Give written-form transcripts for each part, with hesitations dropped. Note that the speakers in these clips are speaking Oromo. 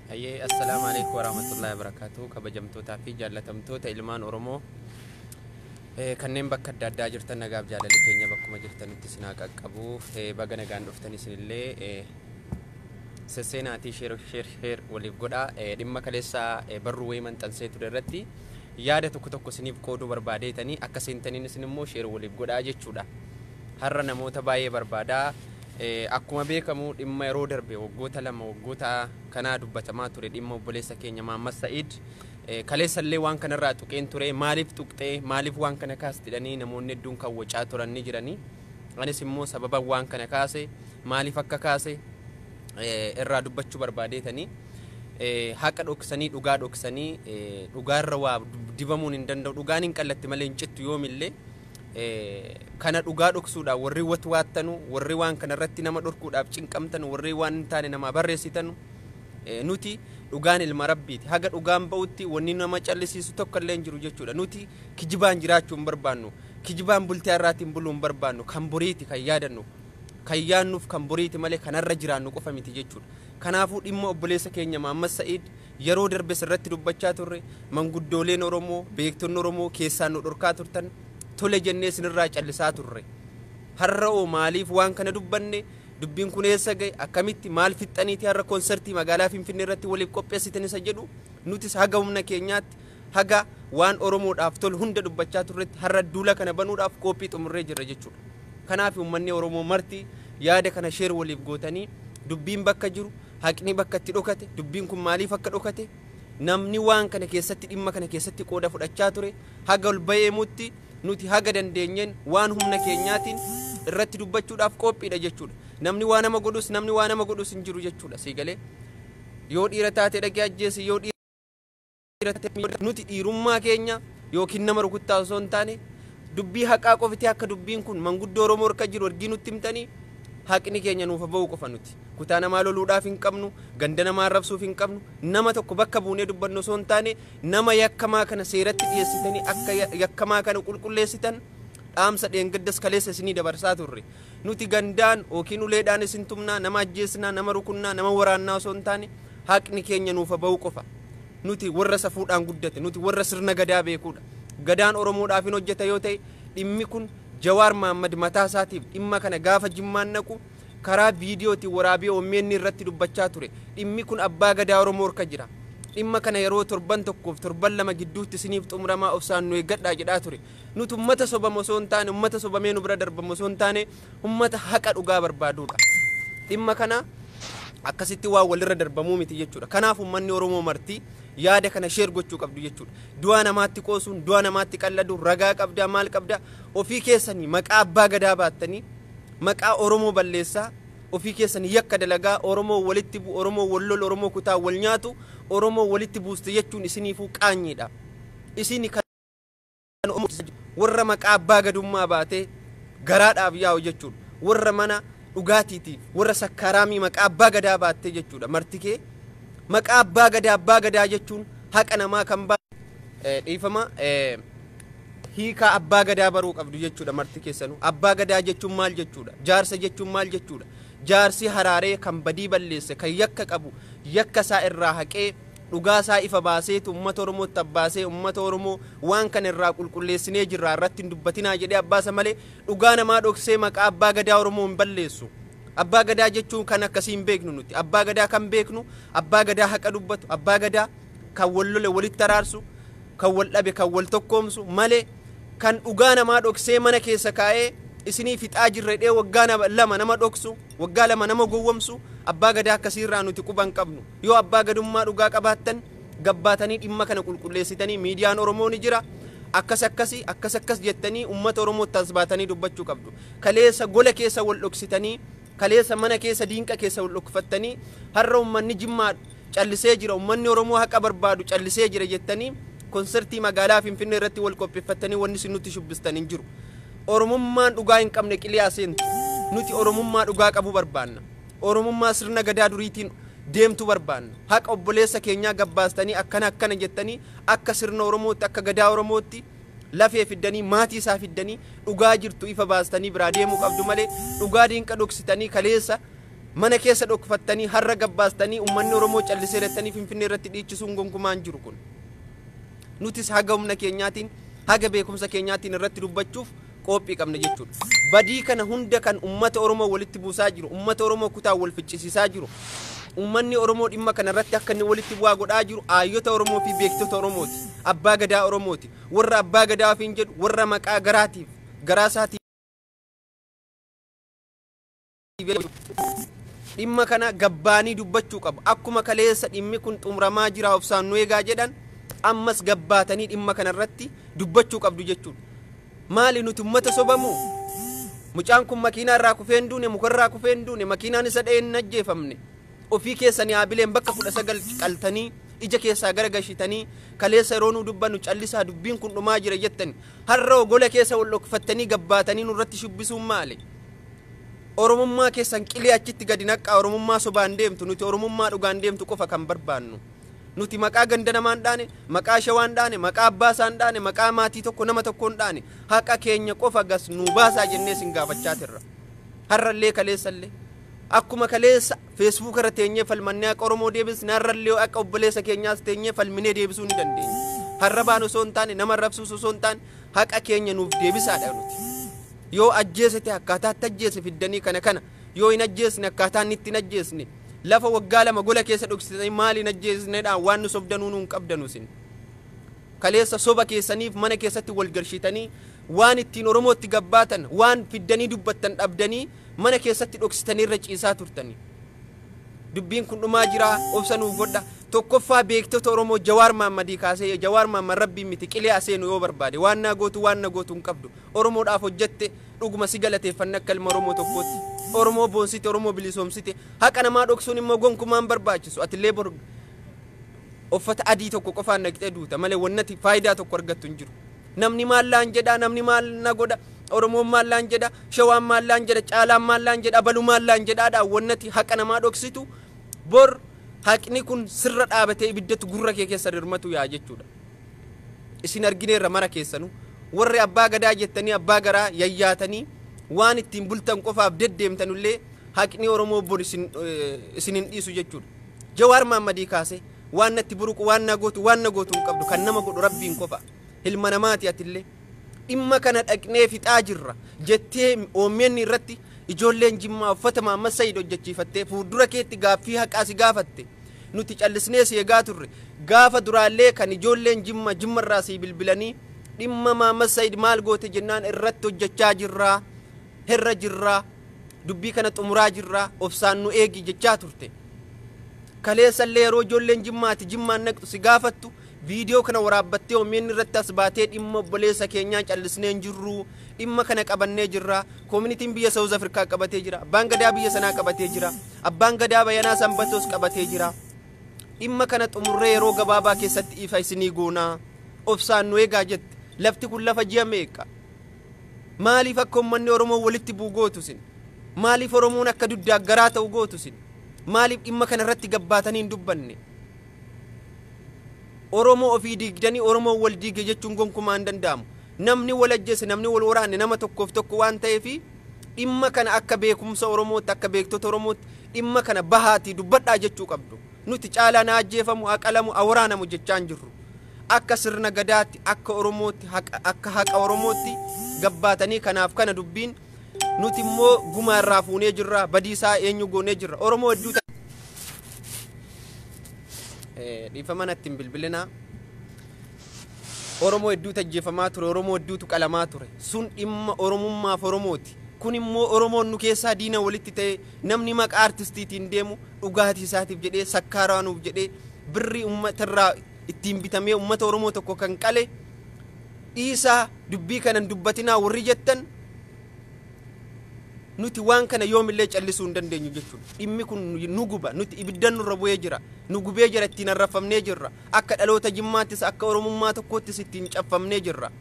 Hayyee, assalaamu alaikum warahmatullahi wabarakatuh. Kabajamtootaa fi jaallatamtoota ilmaan Oromoo kanneen bakka adda addaa jirtan, nagaaf jaalalli keenya bakkuma jirtanitti isin haa qaqqabu. Baga nagaan dhuftan. Isinillee sesseenaatii share, share, share waliif godhaa. Dhimma kaleessaa barruu wayii maxxansee ture irratti yaada tokko tokko isiniif qooduu barbaadeetanii akka seentaniin isin immoo share waliif godhaa jechuudha. Har'a namoota baay'ee barbaadaa. Akkuma beekamu dhimma yeroo darbe waggoota 2, waggoota kanaa dubbatamaa ture, dhimma obboleessa keenya Mahammad Sa'id, kaleessallee waan kanarraa tuqeen ture. Maaliif tuqxee, maaliif waan kana kaas jedhanii namoonni hedduun kan wacaa turan ni jiranii. Anis immoo sababa waan kana kaase, maaliif akka kaase irraa dubbachuu barbaadeetanii. Haqa dhoksanii, dhugaa dhoksanii, dhugaarra waa dibamuun hin danda'u. Dhugaan hin qallatti malee hin cittu yoomillee. Kana dhugaa dhoksuudhaaf warri watwaattanu, warri waan kana irratti nama dhorkuudhaaf cinqamtan, warri waan hin taane namaa barreessitanu, nuti dhugaan ilma rabbiiti. Haga dhugaan ba'utti wanni nama callisiisu tokko illee hin jiru jechuudha. Nuti kijibaan jiraachuu hin barbaannu, kijibaan bultii har'aatiin buluu hin barbaannu. Kan boriiti kan yaadannu, kan yaannuuf kan boriiti malee kanarra jiraannu qofa miti jechuudha. Kanaafuu dhimma obboleessa keenya Mahammad Sa'iid yeroo darbes irratti dubbachaa turre. Manguddooleen Oromoo, beektonni Oromoo keessaan nu dhorkaa turtan, tole jennee isinirraa callisaa turre. Har'a oo maaliif waan kana dubbanne? Dubbiin kun eessa ga'e? Akkamitti maal fixxaniiti har'a koonsertii magaalaa Finfinnee irratti waliif qopheessitan isa jedhu, nutis haga humna keenyaatti, haga waan Oromoodhaaf tolu hunda dubbachaa turretti, har'a duula kana banuudhaaf qophii xumurree jirra jechuudha. Kanaaf uummanni Oromoo marti yaada kana share waliif gootanii, dubbiin bakka jiru, haqni bakka itti dhokate, dubbiin kun maaliif akka dhokate, namni waan kana keessatti, dhimma kana keessatti qooda fudhachaa ture haga ol ba'eemutti, nuti haga dandeenyeen waan humna keenyaatiin irratti dubbachuudhaaf qophiidha jechuudha. Namni waa nama godhus, namni waa nama godhus hin jiru jechuudha. Sii galee? Yoo dhiira taate dhaqee ajjeesi, yoo dhiira taate. Nuti dhiirummaa keenya yookiin nama rukuttaa osoo hin taane, dubbii haqaa qofti akka dubbiin kun manguddoo Oromoo harka jiru ergii nutti himtanii, haqni keenya nuuf ba'u qofa. Nuti kutaa namaa loluudhaaf hin qabnu, ganda namaa arrabsuuf hin qabnu. Nama tokko bakka buunee dubbannu osoo hin taane, nama yakkamaa kana seeratti dhiyeessitanii akka yakkamaa kana qulqulleessitan dhaamsa dheengaddas kaleessa isinii dabarsaa turre. Nuti gandaan yookiin uleedhaan isin tumnaa, nama ajjeesnaa, nama rukunnaa, nama waraannaa osoo hin taane, haqni keenya nuuf ba'u qofa. Nuti warra safuudhaan guddate, nuti warra sirna gadaa beekuudha. Gadaan Oromoodhaaf hin hojjeta yoo ta'e, dhimmi kun Jawaar Mahaammad mataa isaatiif dhimma kana gaafa Jimmaan naqu karaa viidiyootiin waraabee OMN irratti dubbachaa ture. Dhimmi kun abbaa gadaa Oromoo harka jira. Dhimma kana yeroo torban tokkoof torban 2 gidduutti isiniif xumuramaa, obsaan nu eeggadhaa jedhaa ture. Nuti ummata sobamu osoo hin taane, ummata sobamee nu bira darbamu osoo hin taane, ummata haqa dhugaa barbaaduudha. Dhimma kana akkasitti waan walirra darbamuu miti jechuudha. Kanaaf uummanni Oromoo marti yaada kana share gochuu qabdu jechuudha. Du'a namaatti qoosuun, du'a namaatti qalladu, ragaa qabdaa, maal qabdaa, ofii keessanii maqaa abbaa gadaa baattanii maqaa Oromoo balleessaa, ofii keessanii yakka dalagaa, Oromoo walitti bu'u, Oromoo wal lolu, Oromoo kutaa wal nyaatu, Oromoo walitti buuste jechuun isiniifuu qaanyiidha. Isin kan warra maqaa abbaa gadummaa baatee garaadhaaf yaa'u jechuudha. Warra mana dhugaatiitiif, warra sakkaaraamii maqaa abbaa gadaa baattee jechuudha. Marti kee maqaa abbaa gadaa. Abbaa gadaa jechuun haqa namaa kan baa dhiifama, hiikaa abbaa gadaa baruu qabdu jechuudha marti keessanuu. Abbaa gadaa jechuun maal jechuudha? Jaarsa jechuun maal jechuudha? Jaarsi haraaree kan badii balleesse, kan yakka qabu yakka isaa irraa haqee, dhugaa isaa ifa baaseetu uummata Oromootti abbaasee, uummata Oromoo waan kana irraa qulqulleessinee jirra, irratti hin dubbatinaa jedhee abbaasa malee, dhugaa namaa dhoksee maqaa abbaa gadaa Oromoo hin balleessu. Abbaa gadaa jechuun kan akkasii hin beeknu nuti. Abbaa gadaa kan beeknu abbaa gadaa haqa dubbatu, abbaa gadaa kan wal lole walitti araarsu, kan wal dhabe kan wal tokkoomsu malee, kan dhugaa namaa dhoksee mana keessa kaa'ee isinii fixaa jirra jedhee waggaa 2 nama dhoksu, waggaa 2 nama gowwomsu, abbaa gadaa akkasiirraa nuti quban qabnu. Yoo abbaa gadummaa dhugaa qabaattan, gabbaatanii dhimma kana qulqulleessitanii, miidiyaan Oromoo ni jira. Akkas akkasii, akkas akkas jettanii uummata Oromootti as baatanii dubbachuu qabdu. Kaleessa gola keessa wal dhoksitanii, kaleessa mana keessa diinqa keessa wal dhokfattanii, har'a uummanni Jimmaa callisee jira, uummanni Oromoo haqa barbaadu callisee jira jettanii konsertii magaalaa Finfinnee irratti wal qopheeffattanii wanni isin nutti shubbistan hin jiru. Oromummaan dhugaa hin qabne qiliyaa seentu. Nuti Oromummaa dhugaa qabu barbaanna. Oromummaa sirna gadaa duriitiin deemtu barbaanna. Haqa obboleessa keenyaa gabbaastanii, akkana akkana jettanii, akka sirna Oromootti, akka gadaa Oromootti lafee fiddanii, maatii isaa fiddanii, dhugaa jirtu ifa baastanii biraa deemuu qabdu malee, dhugaa diinqa dhoksitanii kaleessa Mana keessa dhokfattanii har'a gabbaastanii uummanni Oromoo callisee rettanii Finfinnee irratti dhiichisuun gonkumaan jiru kun. Nutis haga humna keenyaatiin, haga beekumsa keenyaatiin irratti dubbachuuf qophii qabna jechuudha. Badii kana hunda kan uummata Oromoo walitti buusaa jiru, uummata Oromoo kutaa wal ficcisiisaa jiru, uummanni Oromoo dhimma kana irratti akka inni walitti bu'aa godhaa jiru aayyota Oromoo fi beektota Oromooti. Abbaa gadaa Oromooti. Warra abbaa gadaa ofiin jedhu, warra maqaa garaatiif garaa isaatiif dhimma kana gabbaanii dubbachuu qabu. Akkuma kaleessa dhimmi kun xumuramaa jira, obsaan nu eegaa jedhan, ammas gabbaatanii dhimma kana irratti dubbachuu qabdu jechuudha. Maali, nuti ummata sobamu? Mucaan kun makiinaa irraa kufee hin duune, mukarraa kufee hin duune, makiinaan isa dha'ee hin ajjeefamne. Ofii keessanii haabileen bakka 19 qaltanii ija keessaa gara gashitanii, kaleessa yeroo nu dubbannu callisaa, dubbiin kun dhumaa jira jettani. Har'a gola keessa wal dhokfattanii gabbaatanii nurratti shubbisuun maali? Oromummaa keessan qilee achitti gadi naqqaa. Oromummaa sobaan deemtu, nuti Oromummaa dhugaan deemtu qofa kan barbaannu. Nuti maqaa ganda namaan dhaane, maqaa shawaan dhaane, maqaa abbaa isaan dhaane, maqaa maatii tokko nama tokkoon dhaane. Haqa keenya qofa gas nuu baasaa jennee isin gaafachaa turra. Har'allee kaleessallee. Akkuma kaleessa Facebook irra teenyee falmannee haqa Oromoo deebisne, har'allee akka obboleessa keenyaas teenyee falminee deebisuu ni dandeenya. Har'a baan osoo hin taane, nama rabsuus osoo hin taane, haqa keenya nuuf deebisaadha nuti. Yoo ajjeesete akkaataatti ajjeese fiddanii kana kana, yoo hin ajjeesne akkaataa inni itti hin ajjeesne, lafa waggaa 2 gola keessa dhoksitanii maal hin ajjeesnedhaan waan nu sobdanuu nuun qabdanu isin. Kaleessa soba keessaniif mana keessatti wal galchitanii waan ittiin Oromootti gabbaatan, waan fiddanii dubbattan dhabdanii mana keessatti dhoksitanii irra ciisaa turtanii. Dubbiin kun dhumaa jira, obsa nuuf godha. Tokkoffaa beektota Oromoo Jawaar Maammadii kaasee, Jawaar Maammad rabbiin miti, qilee aseenu yoo barbaade, waan naa gootu, waan na gootu hin qabdu. Oromoodhaaf hojjette, dhuguma si galateeffanna akka ilma Oromoo tokkootti. Oromoo boonsite, Oromoo bilisoomsite, haqa namaa dhoksuun immoo gonkumaan barbaachisu. Atillee bor uffata adii tokko qofaan naqxee duuta malee wannati faayidaa tokko argattu hin jiru. Namni maallaan jedha, namni maal na godha, Oromoon maallaan jedha, Shawaan maallaan jedha, Caalaan maallaan jedha, Abalu maallaan jedhaadha wannati haqa namaa dhoksitu, bor haqni kun sirra dhaabatee ibiddatu gurra kee keessa dirmatu yaa jechuudha. Isin argineerra mara keessanuu. Warri abbaa gadaa jettanii abbaa garaa yayyaatanii waan ittiin bultan qofaaf deddeemtanullee haqni Oromoo bor isin hin dhiisu jechuudha. Jawaar Maammadii kaasee waan natti buruqu, waan na gootu, waan na gootu hin qabdu, kan nama godhu rabbiin qofa. Ilma namaati atillee. Dhimma kana dhaqnee fixaa jirra jettee OMN irratti ijoolleen Jimmaa uffata Mahammad Sayid hojjechiifattee fuuldura keetti gaaffii haqaa si gaafatte. Nuti callisnee si eegaa turre. Gaafa duraallee kan ijoolleen Jimma Jimmarraa si bilbilanii dhimma Mahammad Sayid maal goote jennaan, irratti hojjechaa jirraa, herra jirraa, dubbii kana xumuraa jirraa, obsaan nu eegi jechaa turte. Kaleessallee yeroo ijoolleen Jimmaati Jimmaan naqxu si gaafattu viidiyoo kana waraabbattee OMN irratti as baatee dhimma obboleessa keenyaa callisnee hin jirru, dhimma kana qabannee jirra, koominitiin biyya South Africa qabatee jira, abbaan gadaa biyya sanaa qabatee jira, abbaan gadaa Bayanaa Sanbatoos qabatee jira. Dhimma kana xumurree yeroo gabaabaa keessatti ifa isinii goonaa, obsaan nu eegaa jette. Lafti kun lafa ji'a meeqa? Maaliif akka uummanni Oromoo walitti bu'u gootu isin? Maaliif Oromoon akka duddaaggaraa ta'u gootu isin? Maaliif dhimma kana irratti gabbaatanii hin dubbanne? Oromoo ofii diigdanii Oromoo wal diige jechuun gonkumaa hin danda'amu. Namni wal ajjeese, namni wal waraanne nama tokkoof tokko waan ta'eef dhimma kana akka beekumsa Oromootti, akka beektota Oromootti dhimma kana bahaatii dubbadhaa jechuu qabdu. Nuti caalaa na ajjeefamu, haa qalamu, haa waraanamu jechaa hin jirru. Akka sirna gadaatti, akka Oromootti, akka haqa Oromootti gabbaatanii kanaaf kana dubbiin nuti immoo gumaa irraa fuunee jirra, badiisaa eenyu goonee jirra. Oromoo hedduu dhiifama natti hin bilbilinaa. Oromoo hedduutu ajjeefamaa ture, Oromoo hedduutu qalamaa ture. Sun dhimma Oromummaaf Oromooti. Kun immoo Oromoon nu keessaa diina walitti ta'e, namni maqaa artistiitiin deemu dhugaatii isaatiif jedhee, sakkaaraanuuf jedhee, birrii uummatarraa ittiin bitamee uummata Oromoo tokko kan qale dhiisaa, dubbii kanan dubbatinaa warri jettan, nuti waan kana yoomillee callisuu hin dandeenyu jechuudha. Dhimmi kun nu guba, nuti ibiddan nurra bu'ee jira, nu gubee jira, ittiin arrafamnee jirra. Akka dhaloota Jimmaattis akka Oromummaa tokkoottis ittiin caffamnee jirra.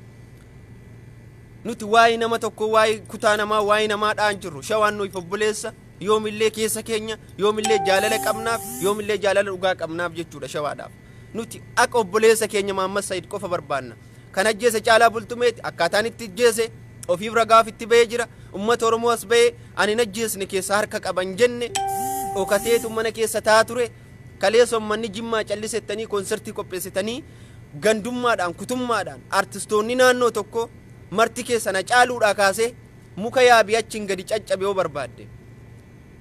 Nuti waa'ee nama tokko, waa'ee kutaa namaa, waa'ee namaa dhaan jirru. Shawaan nuyi obboleessa, yoomillee keessa keenya, yoomillee jaalala qabnaaf, yoomillee jaalala dhugaa qabnaaf jechuudha shawaadhaaf. Nuti akka obboleessa keenya Mahammad Sayid qofa barbaanna. Kan ajjeese Caalaa Bultumeeti, akkaataan itti ajjeese ofiif ragaa ofitti bahee jira. Uummata Oromoo as bahee ani hin ajjeesne keessaa harka qaban jenne. Dhokateetu mana keessa taa ture. Kaleessa uummanni Jimmaa callisettanii konsertii qopheessitanii gandummaadhaan kutummaadhaan artistoonni naannoo tokko marti keessa na caaluudhaa kaasee muka yaabii achiin gadi caccabe yoo barbaadde.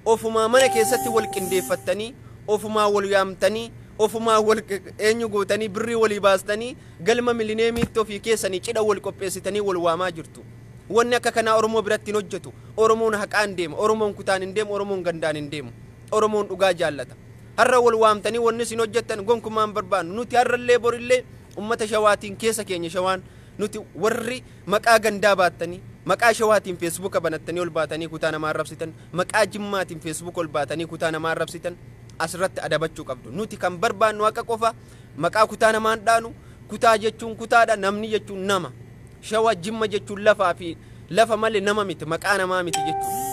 Ofumaa mana keessatti wal qindeeffattanii, ofumaa wal yaamtanii, ofumaa wal eenyu gootanii, birrii walii baastanii, galma milineemiitti ofii keessanii cidha wal qopheessitanii wal waamaa jirtu. Wanni akka kanaa Oromoo biratti hin hojjetu. Oromoon haqaan deema. Oromoon kutaan hin deemu. Oromoon gandaan hin deemu. Oromoon dhugaa jaallata. Har'a wal waamtanii wanni isin hojjettan gonkumaa hin barbaannu. Nuti har'allee borillee ummata Shawaatiin keessa keenya Shawaan nuti warri maqaa gandaa baattanii maqaa Shawaatiin Feesbuuka banattanii ol baatanii kutaa namaa arrabsitan, maqaa Jimmaatiin Feesbuuka ol baatanii kutaa namaa arrabsitan asirratti adabachuu qabdu. Nuti kan barbaannu haqa qofa. Maqaa kutaa namaan dhaanu. Kutaa jechuun kutaadha, namni jechuun nama. Shawa Jimma jechuun lafaa fi lafa malee nama miti, maqaa namaa miti jechuudha.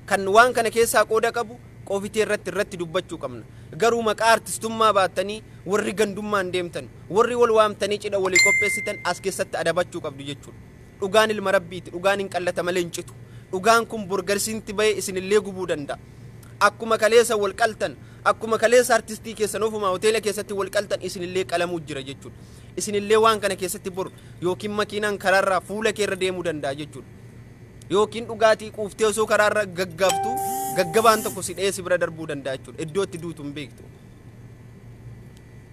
Kan waan kana keessaa qooda qabu qofitee irratti dubbachuu qabna. Garuu maqaa artistummaa baattanii warri gandummaan deemtan, warri wal waamtanii cidha walii qopheessitan as keessatti adabachuu qabdu jechuudha. Dhugaan ilma rabbiiti, dhugaan hin qallata malee hin citu. Dhugaan kun borgarsiinti bahee isinillee gubuu danda'a. Akkuma kaleessa wal qaltan, akkuma kaleessa artistii keessan ofumaa hoteela keessatti wal qaltan isinillee qalamuu jira jechuudha. Isinillee waan kana keessatti bor yookiin makiinaan karaarraa fuula keerra deemuu danda'a jechuudha. Yookiin dhugaatii quuftee osoo karaarra gaggaabtu gaggabaan tokko si dha'ee si bira darbuu danda'a jechuudha. Iddoo itti duutu hin beektu.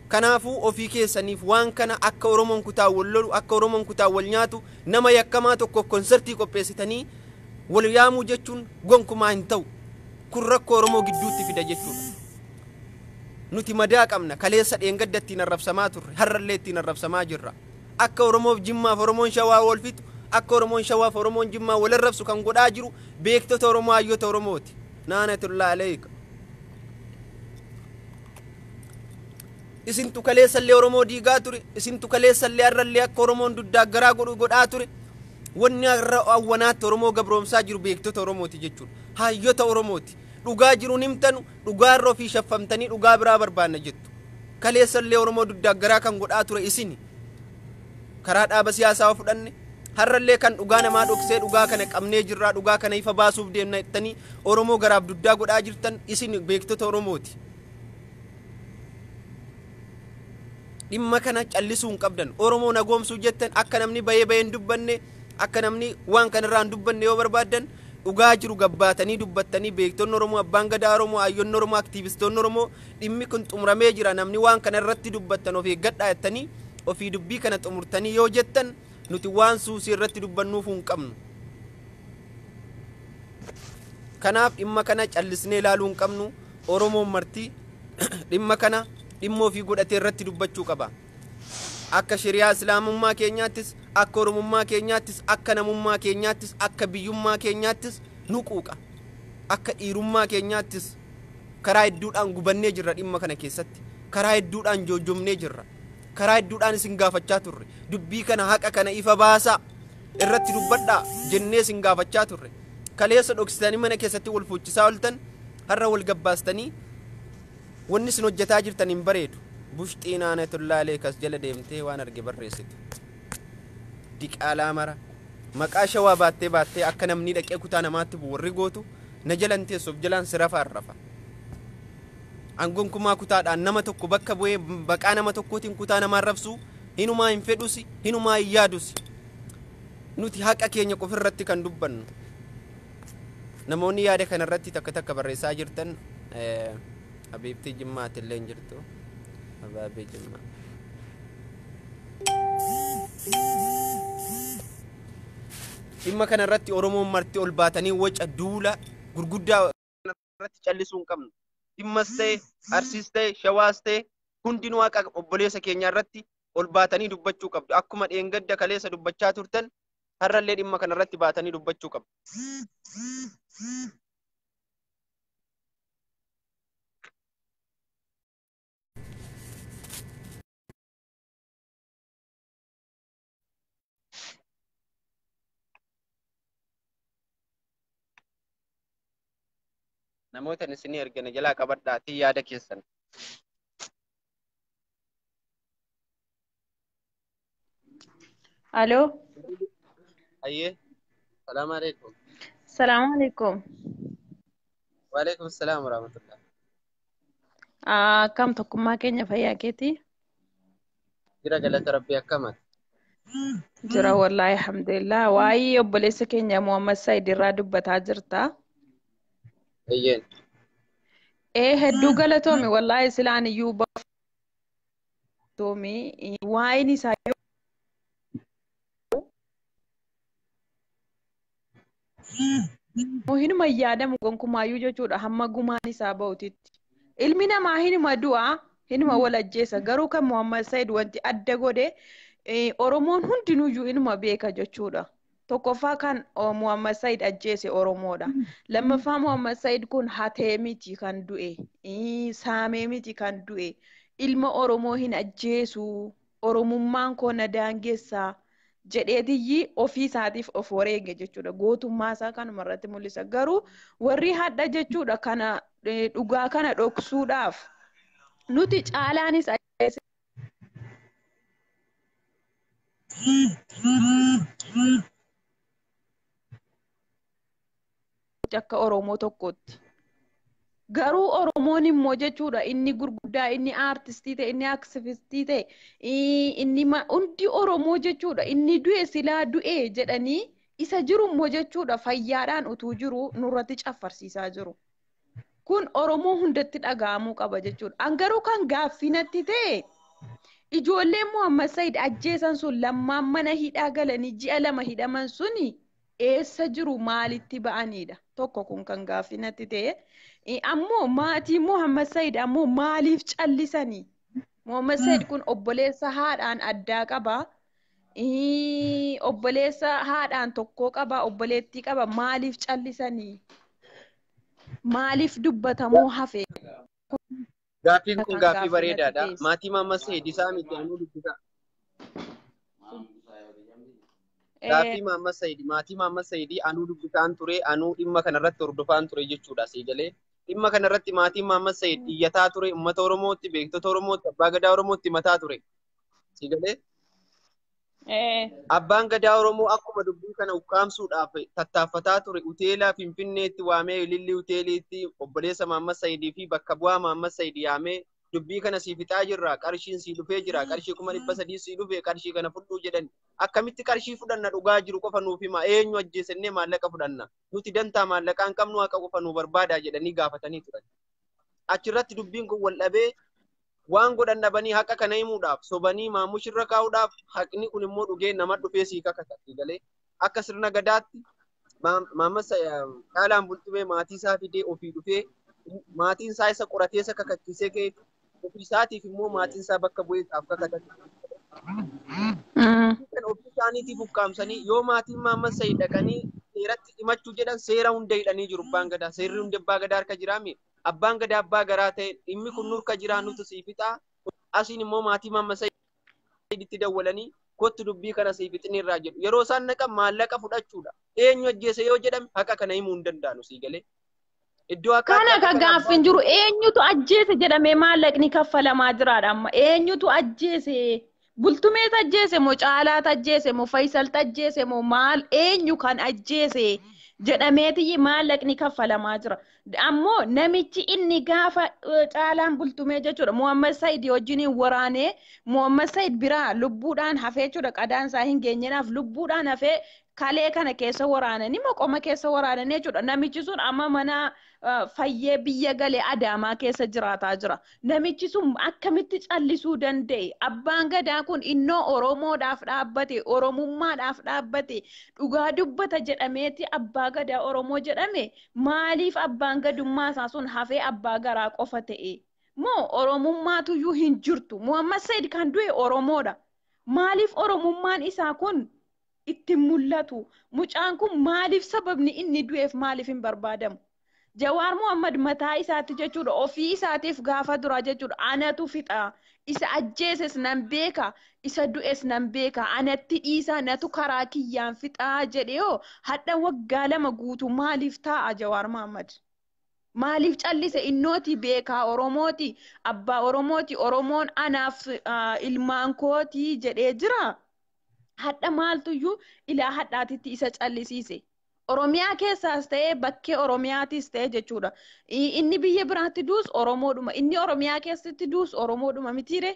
Kanaafuu ofii keessaniif waan kana akka Oromoon kutaa wal lolu, akka Oromoon kutaa wal nyaatu, nama yakkamaa tokkoof konsertii qopheessitanii wal yaamuu jechuun gonkumaa hin ta'u. Kun rakkoo Oromoo gidduutti fida jechuudha. Nuti madaa qabna. Kaleessa dheengadda ittiin arrabsamaa turre, har'allee ittiin arrabsamaa jirra. Akka Oromoof Jimmaaf Oromoon Shawaa wal fixu, akka Oromoon Shawaaf Oromoon Jimmaa wal arrabsu kan godhaa jiru beektota Oromoo, hayyoota Oromooti. Naanatullaa aleeyka. Isintu kaleessallee Oromoo diigaa ture, isintu kaleessallee har'allee akka Oromoon duddaaggaraa godhu godhaa ture. Wanni har'a awwanaatti Oromoo gabroomsaa jiru beektota Oromooti jechuudha. Hayyota Oromooti. Dhugaa jiruun himtanu, dhugaa irra ofii shaffamtanii dhugaa biraa barbaanna jettu. Kaleessallee Oromoo duddaaggaraa kan godhaa ture isini. Karaa dhaaba siyaasaa fudhanne, har'allee kan dhugaa namaa dhoksee dhugaa kana qabnee jirraa, dhugaa kana ifa baasuuf deemna jettanii Oromoo garaaf duddaa godhaa jirtan isin beektota Oromooti. Dhimma kana callisuu hin qabdan. Oromoo nagoomsuu jettan akka namni bahee bahee hin dubbanne, akka namni waan kanarraa hin dubbanne yoo barbaaddan dhugaa jiru gabbaatanii dubbattanii beektonni Oromoo, abbaan gadaa Oromoo, hayyoonni Oromoo, aktiivistoonni Oromoo dhimmi kun xumuramee jira, namni waan kana irratti dubbattan of eeggadhaa jettanii ofii dubbii kana xumurtanii yoo jettan nuti waan suusii irratti dubbannuuf hin qabnu. Kanaaf dhimma kana callisnee ilaaluu hin qabnu. Oromoon marti dhimma kana dhimma ofii godhatee irratti dubbachuu qaba. Akka shari'aa Islaamummaa keenyaattis, akka Oromummaa keenyaattis, akka namummaa keenyaattis, akka biyyummaa keenyaattis nu quuqa. Akka dhiirummaa keenyaattis karaa hedduudhaan gubannee jirra dhimma kana keessatti. Karaa hedduudhaan joojomnee jirra. Karaa hedduudhaan isin gaafachaa turre. Dubbii kana haqa kana ifa baasaa irratti dubbadhaa jennee isin gaafachaa turre. Kaleessa dhoksitanii mana keessatti wal fuuchisaa ooltan, har'a wal gabbaastanii wanni isin hojjetaa jirtan hin bareedu. Bushxii naanatullaalee kas jala deemtee waan arge barreessitu. Diqaalaa mara. Maqaa Shawaa baattee baattee akka namni dhaqee kutaa namaatti bu'u warri gootu na jalan teessuuf jalaan si rafa arrafa. Angonkumaa kutaadhaan nama tokko bakka bu'ee maqaa nama tokkootiin kutaa namaa arrabsuu hinumaa hin fedhusi, hinumaa hin yaadusi. Nuti haqa keenya qofirratti kan dubbannu. Namoonni yaada kanarratti takka takka barreessaa jirtan Habiibtii Jimmaati illee hin jirtu. Abaabii Jimmaa. Dhimma kanarratti Oromoon marti ol baatanii waca duula gurguddaa irratti callisuu hin qabnu. Jimmas ta'e, Arsiis ta'e, Shawaas ta'e hundinuu haqa obboleessa keenya irratti ol baatanii dubbachuu qabdu. Akkuma dheengadda kaleessa dubbachaa turtan har'allee dhimma kanarratti baatanii dubbachuu qabdu. Namoota isinii ergina jalaa qabadhaatii yaada keessan. Aloo. Ayyee. Salaamu alaikum. Salaamu alaikum. Waalaikum salaam warahmatullah. Akkam tokkummaa keenya fayyaa keetii? Jira galata rabbii akkamati. Jira wallaahi alhamdulillah. Waa'ee obboleessa keenya Muhammad Said irraa dubbataa jirta. Eeyyeen. Ee hedduu galatoomi wallaahi silaan iyyuu baftoomi waa'een isaa yoo hinuma yaadamu gonkumaayyuu jechuudha hamma gumaan isaa ba'utitti. Ilmi namaa hinuma du'a hinuma wal ajjeesa garuu kan Muhammad Said wanti adda godhe Oromoon hundinuyyuu inuma beeka jechuudha. Tokkoffaa kan Muhammad Said ajjeese Oromoodha. Lammaffaa Muhammad Said kun hatee miti kan du'e, saamee miti kan du'e. Ilma Oromoo hin ajjeesu, Oromummaan koo na daangessaa jedheetiyyi ofii isaatiif of wareege jechuudha. Gootummaa isaa kanuma irratti mul'isa. Garuu warri hadha jechuudha kana dhugaa kana dhoksuudhaaf nuti caalaanis ajjeese. Akka Oromoo tokkotti. Garuu Oromoon immoo jechuudha inni gurguddaa, inni aartistii ta'e, inni aktivistii ta'e, inni hundi Oromoo jechuudha inni du'e silaa du'e jedhanii isa jiru immoo jechuudha fayyaadhaan utuu jiru nurratti caffarsiisaa jiru. Kun Oromoo hundatti dhaga'amuu qaba jechuudha. An garuu kan gaaffii natti ta'e ijoolleen Muhammad Said ajjeesan sun lammaan mana hidhaa galanii ji'a 2 hidhaman suni eessa jiru maalitti ba'anidha. Tokko kun kan gaaffii natti ta'e. Ammoo maatii Muhammad Said ammoo maaliif callisanii? Muhammad Said kun obboleessa haadhaan addaa qaba. Obboleessa haadhaan tokkoo qaba. Obboleettii qaba. Maaliif callisanii? Maaliif dubbatamuu hafe? Gaaffiin kun Kan gaaffii gaaffii natti bareedaadha. ta'es. Maatii Muhammad Said isaa miti anuu dubbisa. Gaaffii Muhammad Said maatii Muhammad Said anuu dubbisaan ture anuu dhimma kanarratti hordofaan ture jechuudha asii galee. Dhimma kanarratti maatiin Muhammad Said iyyataa ture uummata Oromootti beektota Oromootti abbaa gadaa Oromootti mataa ture. Asii galee. Abbaan gadaa Oromoo akkuma dubbii kana ukkaamsuudhaaf tattaaffataa ture hoteela Finfinneetti waamee Ilillii hoteeliitti obboleessa Muhammad Saidii fi bakka bu'aa Muhammad Said yaamee dubbii kana sii fixaa jirra qarshiin sii dhufee jira qarshii 300,000 sii dhufe qarshii kana fudhuu jedhan akkamitti qarshii fudhanna dhugaa jiru qofa nuuf hima eenyu ajjeesennee maallaqa fudhanna nuti dantaa maallaqaa hin qabnu haqa qofa nuu barbaadaa jedhanii gaafatanii turan. Achirratti dubbiin kun wal dhabee waan godhan dhabanii haqa kana himuudhaaf sobanii maamushirra kaa'uudhaaf haqni kun immoo dhugee nama dhufee sii kakata galee akka sirna gadaatti Muhammad Caalaan Bultumee maatii isaa fidee ofii dhufee maatiin isaa isa qoratee isa kakachiisee ka'e ofii isaatiif immoo maatiin isaa bakka bu'ee isaaf kakatatu. Kan ofii isaaniitiif ukkaamsanii yoo maatiin Muhammad Said dhaqanii seeratti himachuu jedhan seera hunda hidhanii jiru abbaan gadaa seerri hundi abbaa gadaa harka jiraami. Abbaan gadaa abbaa garaa ta'e dhimmi kun nurka jiraa nutu sii fixaa asiin immoo maatii Muhammad Saiditti dawwalanii kottu dubbii kana sii fixinirraa jedhu yeroo isaan naqan maallaqa fudhachuudha eenyu ajjeese yoo jedhame haqa kana himuu hin danda'anu sii galee. Iddoo akka Kana akka ka kana gaaffiin jiru eenyutu ajjeese jedhamee maallaqni kaffalamaa jiraadha amma eenyutu ajjeese Bultumeet ajjeese moo Caalaat ajjeese moo Fayisaltu ajjeese moo maal eenyu kan ajjeese jedhameetiyyi maallaqni kaffalamaa jira. Ammoo namichi inni gaafa Caalaan Bultumee jechuudha Muhammad Said wajjiniin waraanee Muhammad Said biraa lubbuudhaan hafee jechuudha qadaan isaa hin geenyenaaf lubbuudhaan hafee kalee kana keessa waraananii moo qoma keessa waraananii jechuudha. Namichi sun amma mana fayyee biyya galee Adaamaa keessa jiraataa jira. Namichi sun akkamitti callisuu danda'e? Abbaan gadaa kun innoo Oromoodhaaf dhaabbate, Oromummaadhaaf dhaabbate, dhugaa dubbata jedhameeti abbaa gadaa Oromoo jedhame maaliif abbaan gadummaa isaa sun hafee abbaa garaa qofa ta'e? Moo Oromummaatuyyuu hin jirtu? Muhammad Said kan du'e Oromoodha. Maaliif Oromummaan isaa kun itti mul'atu? Mucaan kun maaliif sababni inni du'eef maaliif hin barbaadamu? Jawaar Muhammad mataa isaatti jechuudha ofii isaatiif gaafa dura jechuudha anatu fixa isa ajjeeses nan beeka isa du'es nan beeka anatti dhiisaa natu karaa kiyyaan fixaa jedhee hoo hadha waggaa 2 guutuu maaliif taa'a Jawaar Muhammad? Maaliif callise innooti beekaa Oromooti abbaa Oromooti Oromoon anaaf ilmaan kooti jedhee jira. Hadha maaltuyyuu ilaa hadhaatitti isa callisiise. Oromiyaa keessaas ta'ee bakkee Oromiyaatis ta'ee jechuudha. Inni biyya biraatti duus Oromoodhuma. Inni Oromiyaa keessatti duus Oromoodhuma mitiire.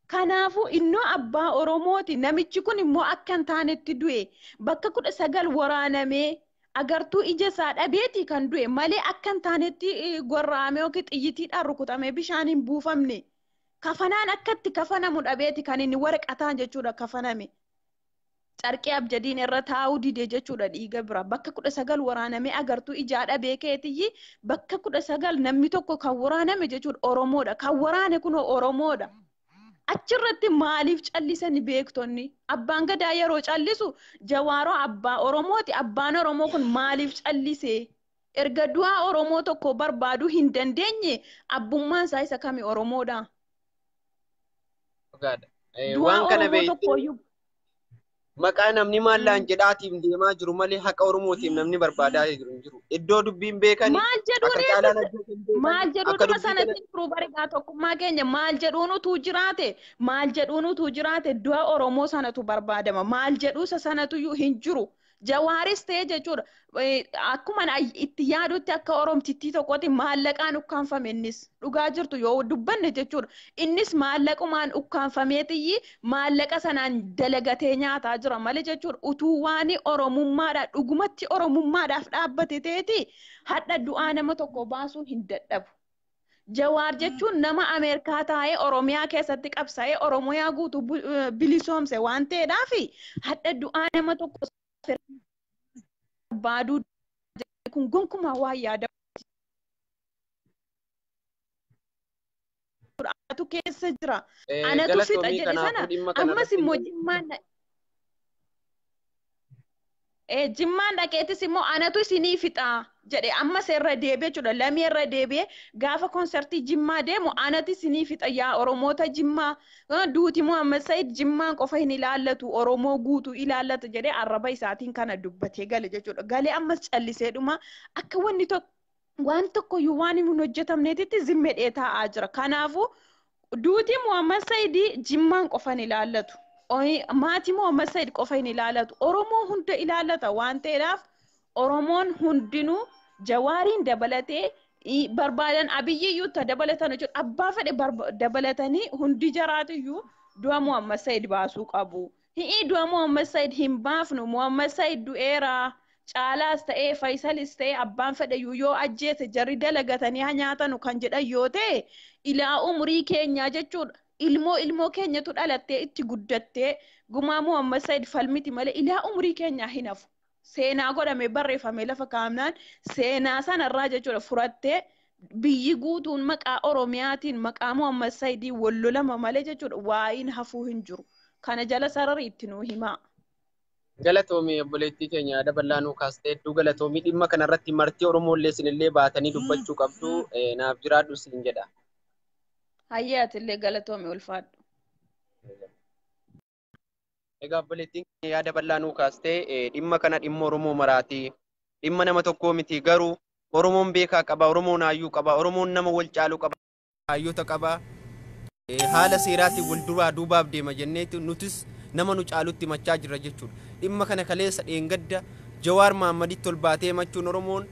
Kanaafuu innoo abbaa Oromooti. Namichi kun immoo akka hin taanetti du'e. Bakka 19 waraanamee agartuu ija isaa dhabeeti kan du'e malee akka hin taanetti gorra'amee yookiin xiyyitiidhaan rukutamee bishaan hin buufamne. Kafanaan akkatti kafanamu dhabeeti kan inni waraqataan jechuudha kafaname. Carqee abjadiin irra taa'uu dide jechuudha dhiiga bira. Bakka 19 waraanamee agartuu ijaa dhabee keetiyyi bakka 19 namni tokko kan waraaname jechuudha Oromoodha. Kan waraane kunoo Oromoodha. Achirratti maaliif callisani beektonni? Abbaan gadaa yeroo callisu Jawaaroo abbaa Oromooti. Abbaan Oromoo kun maaliif callise? Erga du'aa Oromoo tokko barbaaduu hin dandeenye abbummaan isaa isa kami Oromoodha? Dhugaadha. Du'aa Waan kana Oromoo beektee tokkooyyuu maqaa namni maallaan jedhaatiif deemaa jiru malee haqa Oromootiif namni barbaadaa jiru hin jiru. Iddoo dubbiin beekani maal jedhuun akka caalaan ajjeesan beekani maal akka jedhuudhuma dubbii kana sanatti turuu bareedaa tokkummaa keenya maal jedhuun utuu jiraate maal jedhuun utuu jiraate du'a Oromoo sanatu barbaadama maal jedhuusa sanatuyyuu hin jiru. Jawaaris ta'e jechuudha akkuma itti yaadutti akka Oromtittii tokkotti maallaqaan ukkaanfame innis dhugaa jirtu yoo dubbanne jechuudha innis maallaqumaan ukkaanfameetiyyi maallaqa sanaan dalagatee nyaataa jira malee jechuudha utuu waan Oromummaadhaa dhugumatti Oromummaadhaaf dhaabbate ta'eeti hadha du'aa nama tokko baasuun hin dadhabu. Jawaar jechuun nama Ameerikaa taa'ee Oromiyaa keessatti qabsaa'ee Oromiyaa guutuu bilisoomse waan ta'eedhaaf hadha du'aa nama tokko barbaaduu kun gonkumaa waan yaadamu anatu keessa jira. Anatu fixa Galatoomii jedhe sana kanaafuu dhimma kana ammas irratti immoo jimmaan dhaqeetis immoo anatu isinii fixaa jedhe ammas irra deebi'e jechuudha. Lamii irra deebi'ee gaafa konsertii jimmaa deemu anatu isinii fixa yaa Oromoota jimmaa duuti Muhammad Said jimmaan qofa hin ilaallatu Oromoo guutuu ilaallata jedhee arraba isaatiin kana dubbatee gale jechuudha. Galee ammas callisee dhuma akka wanni tokko waan tokkoyyuu waan hin hojjetamneetitti zimmedhee taa'aa jira. Kanaafuu duuti Muhammad Said jimmaan qofa hin ilaallatu. Maatii Muhammad Said qofa hin ilaallatu. Oromoo hunda ilaallata waan ta'eedhaaf Oromoon hundinuu Jawaariin dabalatee barbaadan Abiyyiyyuu itti dabalatan jechuudha. Abbaa fedhe dabalatanii hundi jaraatiyyuu du'a Muhammad Said baasuu qabu. Hi'i du'a Muhammad Said hin baafnu. Muhammad Said du'eera. Caalaas ta'ee Faysalis ta'ee abbaan fedheyyuu yoo ajjeese jarri dalagatanii haa nyaatanu kan jedhan yoo ta'e ilaa umurii keenyaa jechuudha. Ilmoo ilmoo keenyatu dhalattee itti guddattee gumaa Muhammad Said falmiti malee ilaa umurii keenyaa hin hafu. Seenaa godhamee barreeffamee lafa kaa'amnaan seenaa sanarraa jechuudha furattee biyyi guutuun maqaa Oromiyaatiin maqaa Muhammad Saidii wal lolama malee jechuudha waa'iin hafuu hin jiru. Kana jala sarari itti nuu himaa. Galatoomii obboleettii keenya yaada bal'aa nuu kaastee hedduu galatoomii dhimma kanarratti martii Oromoollee isinillee baatanii dubbachuu qabdu naaf jiraadhu isin jedha. Hayyee atillee galatoomii ulfaadhu. Egaa obboleettiin keenya yaada bal'aa nuu kaastee dhimma kana dhimma Oromoo maraati. Dhimma nama tokkoo miti garuu Oromoon beekaa qaba, Oromoon hayyuu qaba, Oromoon nama wal caalu qaba, hayyoota qaba. Haala seeraatiin wal duraa duubaaf deema jenneeti nutis nama nu caalutti himachaa jirra jechuudha. Dhimma kana kaleessa dheengadda Jawaar Mahaammaditti ol baatee himachuun Oromoon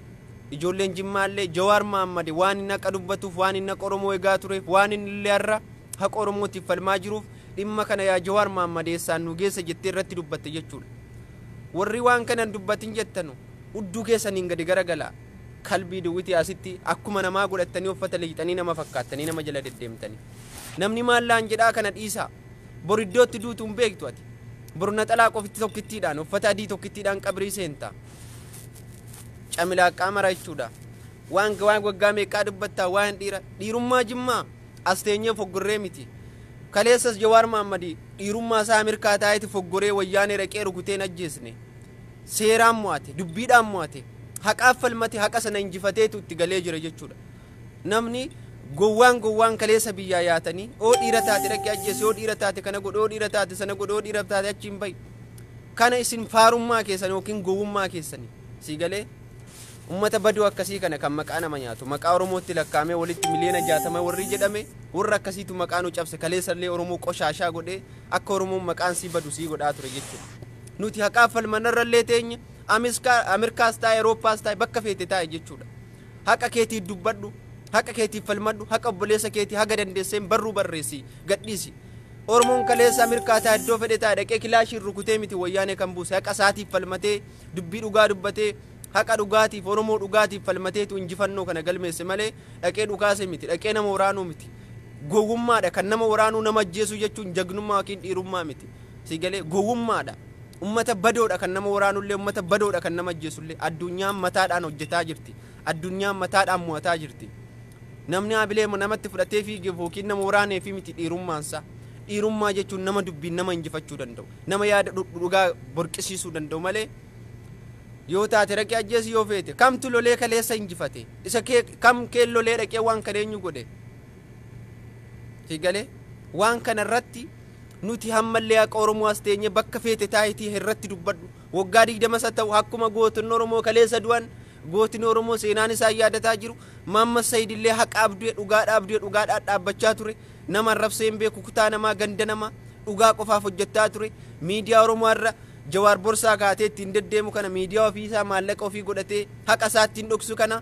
ijoolleen Jimmaallee Jawaar Mahaammadi waan inni haqa dubbatuuf waan inni haqa Oromoo eegaa tureef waan inni illee har'a haqa Oromootiif falmaa jiruuf dhimma kana yaa Jawaar Mahaammad eessaan nu geessa jettee irratti dubbatte jechuudha. Warri waan kana hin dubbatin jettanu hudduu keessaniin gadi garagalaa. Kalbii duwwitii asitti akkuma namaa godhattanii uffata liixanii nama fakkaattanii nama jala deddeemtanii. Namni maallaan jedhaa kana dhiisaa. Bor iddootti duutu hin beektu ati. Bor naxalaa qofitti tokkittiidhaan uffata adii tokkittiidhaan qabrii seenta. Camilaaqqaa mara jechuudha. Waan waan waggaa meeqaa dubbattaa waan dhiira dhiirummaa jimmaa as teenyee foggorree miti. Kaleessas Jawaar Mahaammadi dhiirummaa isaa Ameerikaa taa'eeti foggoree wayyaanee dhaqee rukutee hin ajjeesne. Seeraan mo'ate, dubbiidhaan mo'ate, haqaaf falmate, haqa sana injifateetu itti galee jira jechuudha. Namni gowwaan gowwaan kaleessa biyyaa yaatanii oo dhiira taate dhaqee ajjeese, oo dhiira taate kana godhe, oo dhiira taate sana godhe, oo dhiira taate achiin bahi. Kana isin faarummaa keessan yookiin gowwummaa keessanii sii galee ummata baduu akkasii kana kan maqaa nama nyaatu maqaa Oromootti lakkaa'amee walitti miliyoona 60 warri jedhame warra akkasiitu maqaa nu cabse kaleessallee Oromoo qoshaashaa godhee akka Oromoon maqaan sii badu sii godhaa ture jechuudha. Nuti haqaaf falmanarrallee teenya Ameerikaas taa'e, Awurooppaas taa'e, bakka feete taa'e jechuudha. Haqa keetiif dubbadhu, haqa keetiif falmadhu, haqa obboleessa keetii haga dandeesseen barruu barreessi, gadhiisi. Oromoon kaleessa Ameerikaa taa'e, iddoo fedhe taa'e, dhaqee kilaashiin rukutee miti Wayyaanee kan buuse. Haqa isaatiif falmatee, dubbii dhugaa dubbatee, haqa dhugaatiif, Oromoo dhugaatiif falmateetu injifannoo kana galmeesse malee dhaqee dhukaase miti, dhaqee nama waraanuu miti. Gowwummaadha kan nama waraanuu, nama ajjeesuu jechuun jagnummaa yookiin dhiirummaa miti. Si galee? Gowwummaadha. Ummata badoodha kan nama waraanullee, ummata badoodha kan nama ajjeesullee. Addunyaan mataadhaan hojjetaa jirti. Addunyaan mataadhaan mo'ataa jirti. Namni habilee namatti fudhatee fiigeef yookiin nama waraaneef miti dhiirummaansaa. Dhiirummaa jechuun nama dubbiin nama injifachuu danda'u, nama yaada dhugaa borqisiisuu danda'u malee, yoo taate dhaqee ajjeesi yoo feete. Kamtu lolee kaleessa injifate? Isa kee kam kee lolee dhaqee waan kana eenyu godhe? Si galee? Waan kana irratti nuti hammallee haqa Oromoo as teenye, bakka feete taayitii irratti dubbadhu. Waggaa 20 isa ta'u, akkuma gootonni Oromoo kaleessa du'an, gootni Oromoo seenaan isaan yaadataa jiru, Maamma Sayid illee haqaaf du'e, dhugaadhaaf du'e, dhugaadhaan dhaabbachaa ture. Nama arrabsee hin beeku, kutaa namaa, ganda namaa, dhugaa qofaaf hojjechaa ture. Miidiyaa Oromoo irra Jawaar Borsaa kaatee ittiin deddeemu kana, miidiyaa ofiisaa maallaqa ofii godhatee haqa isaa ittiin dhoksu kana,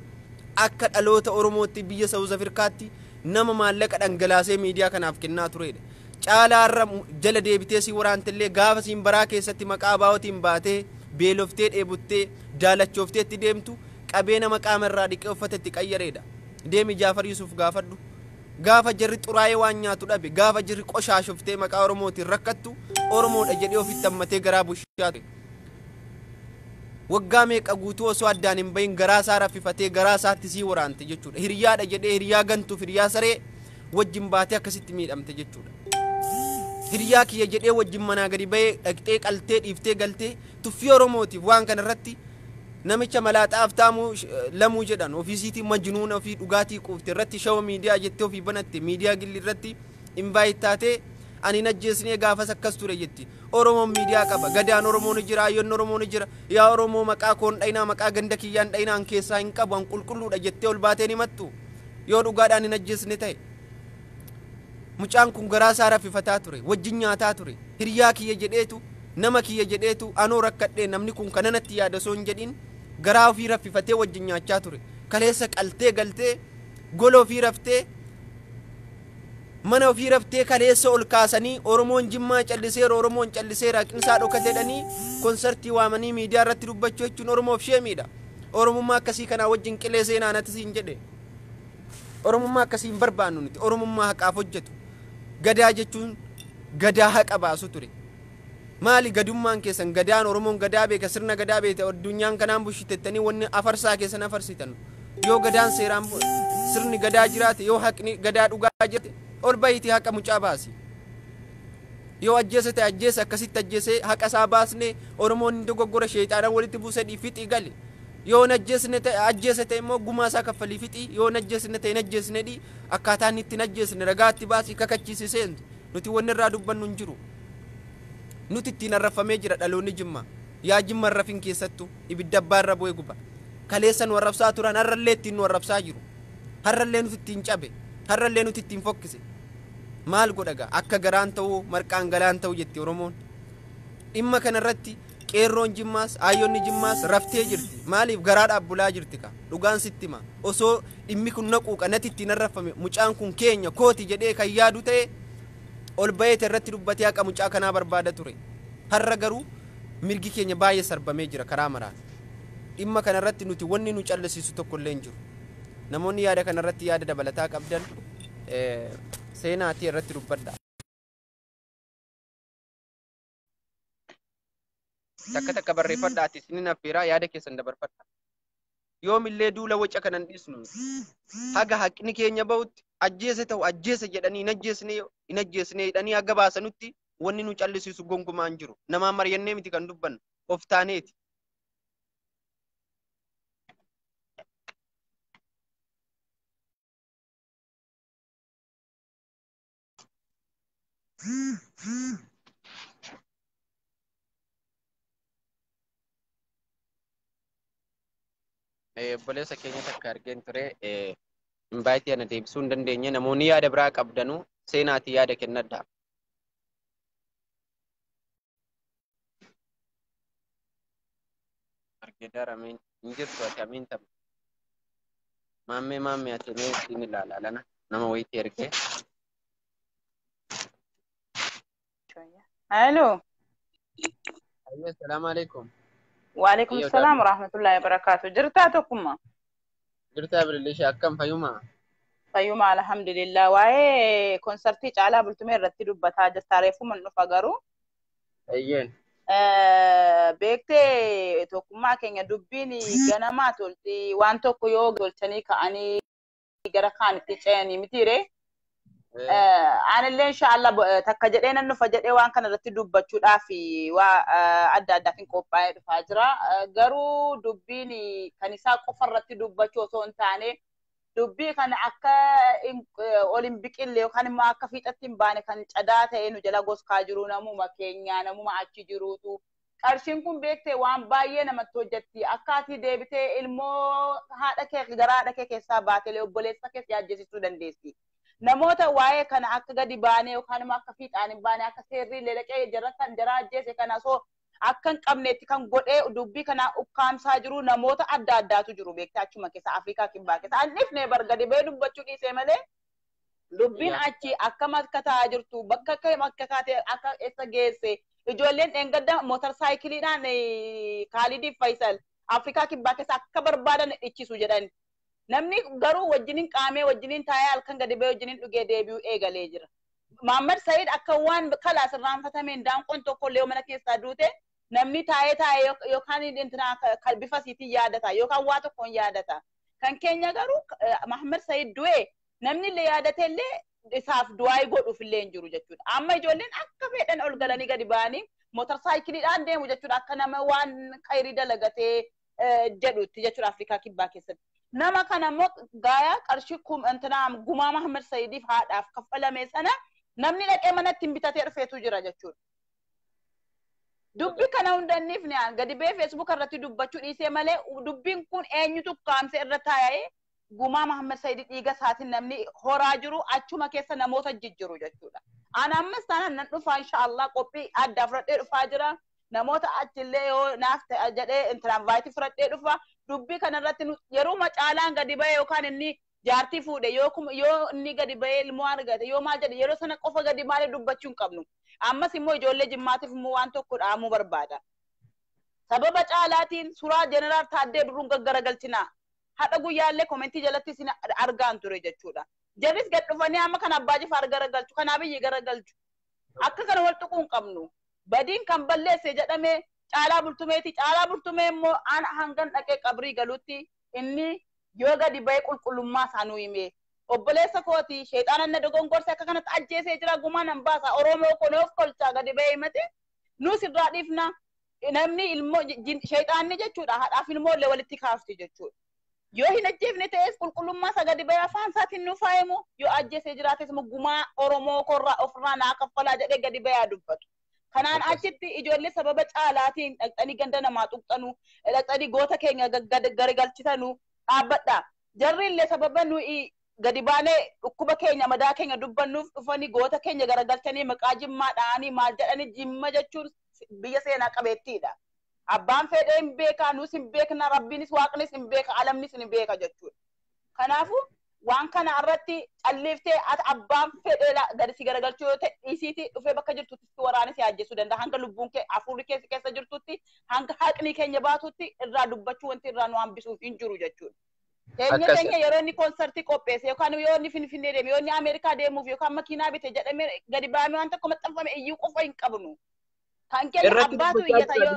akka dhaloota Oromootti biyya Saawuz Afrikaatti nama maallaqa dhangalaasee miidiyaa kanaaf kennaa turedha. Caalaarra jala deebitee si waraantellee, gaafa siin baraa keessatti maqaa abaa'otiin baatee beeloftee, dheebuttee, daalachooftee itti deemtu, qabee nama qaama irraa dhiqee uffata itti qayyareedha. Deemi Jaafar Yusuf gaafadhu. Gaafa jarri xuraa'ee waan nyaatu dhabe, gaafa jarri qoshaashoftee maqaa Oromootiin rakkattu, Oromoodha jedhee ofitti hammatee garaa bushaa ture. Waggaa meeqa guutuu osoo addaan hin bahin garaa isaa raffifatee garaa isaatti sii waraante jechuudha. Hiriyaadha jedhee hiriyaa gantuuf hiriyaa saree wajjin baatee akkasitti miidhamte jechuudha. Hiriyaa kiyya jedhee wajjin manaa gadi bahee dhaqxee qaltee dhiiftee galtee. Tuffii Oromootiif waan kana irratti namicha malaaxaa Aftaamuu Lamuu jedhan ofiisiitii majnuuna ofii dhugaatii quufte irratti shawa miidiyaa jettee ofii banatte, miidiyaa gilli irratti invite taatee ani hin ajjeesnee gaafas akkas ture jetti. Oromoon miidiyaa qaba. Gadaan Oromoo ni jira, hayyoonni Oromoo ni jira. Yaa Oromoo, maqaa koon dhayinaa, maqaa ganda kiyyaan dhayinaa, an keessaa hin qabu, an qulqulluudha jettee ol baatee ni himattu. Yoo dhugaadhaan hin ajjeesne ta'e. Mucaan kun garaa isaa raffifataa ture, wajjin nyaataa ture. Hiriyaa kiyya jedheetu, nama kiyya jedheetu, anoo rakkadhee namni kun kana natti yaada osoo hin jedhin garaa ofii raffifatee wajjin nyaachaa ture. Kaleessa qaltee galtee, gola ofii raftee, mana ofii raftee, kaleessa ol kaasanii Oromoon Jimmaa calliseera, Oromoon calliseera, haqni isaa dhokateedhanii konsartii waamanii miidiyaa irratti dubbachuu jechuun Oromoof sheemiidha. Oromummaa akkasii kanaa wajjin qilee seenaa natti siin jedhe. Oromummaa akkasii hin barbaannu nuti. Oromummaa haqaaf hojjetu. Gadaa jechuun gadaa haqa baasu ture. Maali gadummaan keessan? Gadaan Oromoon gadaa beeka, sirna gadaa beekte, addunyaan kanaan bushitettanii wanni afarsaa keessan afarsitan. Yoo gadaan seeraan sirni gadaa jiraate, yoo haqni gadaa dhugaa jiraate, ol bahiitii haqa mucaa baasi. Yoo ajjeese ta'e ajjeese, akkasitti ajjeesee haqa isaa baasne, Oromoon hin dogoggora, sheexaanaan walitti buusee fixii gali. Yoo hin ajjeesne ta'e, ajjeese ta'e immoo gumaa isaa kaffalii fixii. Yoo hin ajjeesne ta'e hin ajjeesne dhi, akkaataa inni itti hin ajjeesne ragaa itti baasii kakachiisi seentu. Nuti wanni irraa dubbannu hin jiru. Nuti ittiin arrafamee jira dhaloonni Jimmaa. Yaa Jimma arrafin, keessattuu ibidda abbaa irra bu'ee guba. Kaleessa nu arrabsaa turan, har'allee ittiin nu arrabsaa jiru. Har'allee nuti ittiin cabe. Har'allee nuti ittiin fokkise. Maal godha gaa? Akka garaan ta'uu marqaan galaan ta'uu jetti Oromoon. Dhimma kanarratti qeerroon Jimmaas, aayyonni Jimmaas raftee jirti. Maaliif garaadhaaf bulaa jirti ka? Dhugaan sitti hima. Osoo dhimmi kun naquuqa natti ittiin arrafame, mucaan kun keenya kooti jedhee kan yaadu ta'e, ol baheete irratti dubbatee haqa mucaa kanaa barbaada ture. Har'a garuu mirgi keenya baay'ee sarbamee jira karaa maraan. Dhimma kanarratti nuti wanni nu callisiisu tokko illee hin jiru. Namoonni yaada kanarratti yaada dabalataa qabdan seenaatii irratti dubbadha. Takka takka barreeffadha, ati isinin affeeraa, yaada keessan dabarfadha. Yoomillee duula waca kanan dhiisnu. Haga haqni keenya bahutti, ajjeese ta'u ajjeese jedhanii, hin ajjeesne hin ajjeesne jedhanii haga baasanutti wanni nu callisiisu gonkumaa hin jiru. Namaan mari'annee miti kan dubbannu, of taaneeti. Obboleessa keenya takka argeen ture, invite ana deebisuu hin dandeenye. Namoonni yaada biraa qabdanu seenaatii yaada kennadha. Argedaar amiin. Hin jirtu ati amiin ta'a. Maammee maammee ati mee ittiin ilaalaa lana nama wayiitti ergee. Hello. Ayyee salaamu alaikum. Waalaikum Ayyoo salaam daabbii. warahmatullahi wabarakatuh. Jirtaa tokkummaa? Jirtaa Bililishee akkam fayyumaa? Fayyuma alhamdulillah. Waa'ee konsartii Caalaa Bultumee irratti dubbataa jirta. Reefuma hin dhufa garuu. Ayyeen. Beektee tokkummaa keenya dubbiin ganamaa tolti. Waan tokko yoo tolchanii ka'anii gara kaanitti ce'anii mitiire. Anillee inshaallah takka jedhee nan dhufa jedhee waan kana irratti dubbachuudhaaf waa adda addaatiin qophaa'ee dhufaa jira. Garuu dubbiin kan isaa qofa irratti dubbachuu osoo hin taane dubbii kana akka ol hin biqille yookaan immoo akka fiixatti hin baane kan cadaa ta'e nu jala goskaa jiru namuma keenya namuma achi jiruutu. Qarshiin kun beektee waan baay'ee namatti hojjetti. Akka ati deebitee ilmoo haadha kee gara haadha kee keessaa baatelee obboleessa kee yaaddeessisuu dandeessi. Namoota waa'ee kana akka gadi baanee yookaan immoo akka fiixaan hin baane akka seerri illee dhaqee jara kan jara ajjeese kana osoo akka hin qabneetti kan godhee dubbii kana ukkaamsaa jiru namoota adda addaatu jiru beektaa achuma keessa Afrikaa kibbaa keessa. An dhifne bar gadi ba'ee dubbachuu dhiisee malee dubbiin achi akkam akka ta'aa jirtu bakka akkam akka kaate akka eessa geesse ijoolleen dheengadda mootarsaayikiliidhaan Kaalidiif Faisal Afrikaa kibbaa keessa akka barbaadan dhichisu jedhan. Namni garuu wajjiniin qaamee wajjiniin taa'ee halkan gadi ba'ee wajjiniin dhugee deebi'uu eegalee jira. Mahammad Said akka waan kalaas irraanfatameen daanqoon tokko illee mana keessaa duute namni taa'ee taa'ee yookaan intina bifa isiitiin yaadata yookaan waa tokkoon yaadata. Kan keenya garuu Mahammad Said du'ee namni illee yaadate illee isaaf du'aa godhuuf illee hin jiru jechuudha. Amma ijoolleen akka fedhan ol galanii gadi ba'anii mootarsaayikiliidhaan deemu jechuudha. Akka nama waan khayrii dalagatee jedhutti jechuudha Afrikaa kibbaa keessatti. Nama kana immoo gaayaa qarshii gumaa Mahammad Sa'idiif haadhaaf kaffalame sana namni dhaqee manatti hin bitatee dhufeetu jira jechuudha. Dubbi kana hundanniif ni aan gadi ba'ee Facebook irratti dubbachuu dhiisee malee dubbiin kun eenyutu kaamsee irra taa'ee gumaa Mahammad Sa'iid dhiiga isaatiin namni horaa jiru achuma keessa namoota jijjiru jechuudha. Ana ammas taanaan nan dhufaa inshaallah qophii addaa fudhadhee dhufaa jira. Namoota achillee yoo naaf ta'a jedhee intiraansvaayitii fudhadhee dhufa. Dubbii kanarratti yeroo caalaan gadi ba'e yookaan inni jaartii fuudhe yoo inni gadi ba'ee ilmoo argate yoo maal jedhe yeroo sana qofa gadi malee dubbachuu hin qabnu. Ammas immoo ijoollee jimmaatiif immoo waan tokko dhaamuu barbaada. Sababa caalaatiin suuraa Jeneraal Taaddee Birruun gaggaragalchinaa. Haadha guyyaallee komentii jalatti isin argaan ture jechuudha. Jarris gad dhufanii amma kan Abbaa Jifaar garagalchu, kan Abiyyi garagalchu. Akka kana wal tuquu hin qabnu. Badiin kan balleesse jedhamee Caalaa Bultumeeti. Caalaa Bultumee immoo ana hangan dhaqee qabrii galutti inni yoo gadi ba'ee qulqullummaa isaa nu hime. Obboleessa kooti sheexaana na dogongorse akka kanatti ajjeesee jira gumaa nan baasa Oromoo kun of kolchaa gadi ba'ee himate nus irraa dhiifna. Namni ilmoo sheexaanni jechuudha haadhaaf ilmoo illee walitti kaafti jechuudha. Yoo hin ajjeefne ta'es qulqullummaa isaa gadi ba'ee afaan isaatiin nu faayimu yoo ajjeesee jiraates immoo gumaa Oromoo korraa ofirraa naa kaffalaa jedhee gadi ba'ee dubbatu. Kanaan achitti ijoollee sababa caalaatiin dhaqxanii ganda namaa tuqxanu, dhaqxanii goota keenya garagalchitanu dhaabbadha. Jarri illee sababa nuyi gadi baanee dhukkuba keenya madaa keenya dubbannuuf dhufanii goota keenya garagalchanii maqaa jimmaa dha'anii maal jedhanii jimma jechuun biyya seenaa qabeettiidha. Abbaan fedhee hin beeka, nus hin beekna, rabbiinis waaqnis hin beeka, alamnis hin beeka jechuudha. Kanaafuu waan kana irratti calliftee ati abbaan fedhee gadi si garagalchuu yoo ta'e dhiisiitii dhufee bakka jirtutti si waraanee si ajjeesuu danda'a. Hanga lubbuun kee hafuurri kee keessa jirtutti hanga haqni keenya baatutti irraa dubbachuu wanti irraa nu hambisuuf hin jiru jechuudha. Keenya keenya yeroo inni koonsartii qopheesse yookaan yoo inni Finfinnee deeme yoo inni Ameerikaa deemuuf yookaan makiinaa bite jedhamee gadi bahamee waan tokko maxxanfame iyyuu qofa hin qabnu. Kan keenya abbaatu iyyata yoo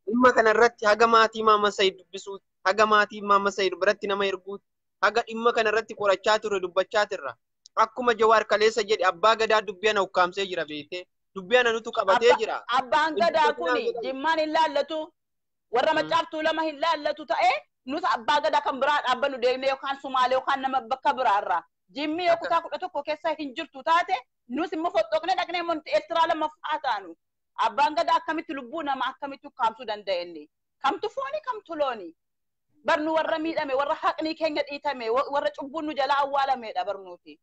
Dhimma kanarratti haga maatii Mahammad Sa'iid dubbisuu, haga maatii Mahammad Sa'iid biratti nama erguutti, haga dhimma kanarratti qorachaa turre dubbachaa turra. Akkuma Jawaar Kaleessa jedhe abbaa gadaa dubbii ana ukkaamsee jira beektee. Dubbii ana nutu qabatee jira. Abbaan gadaa kuni jimmaan hin laallatu warra macaaftuu lama hin laallatu ta'ee nus abbaa gadaa kan biraa dhaabbannu deemnee yookaan Sumaalee yookaan nama bakka biraarraa. Jimmi yoo kutaa 11 keessa hin jirtu taate nus immoo foxxoqnee dhaqnee immoo Eertiraa lammaffaa taanu. Abbaan gadaa akkamitti lubbuu nama akkamitti ukkaamsuu danda'a inni? Kamtu fooni kamtu looni? Barnu warra miidhame warra haqni keenya dhiitame warra cubbuun nu jalaa awwaalamedha barnuuti.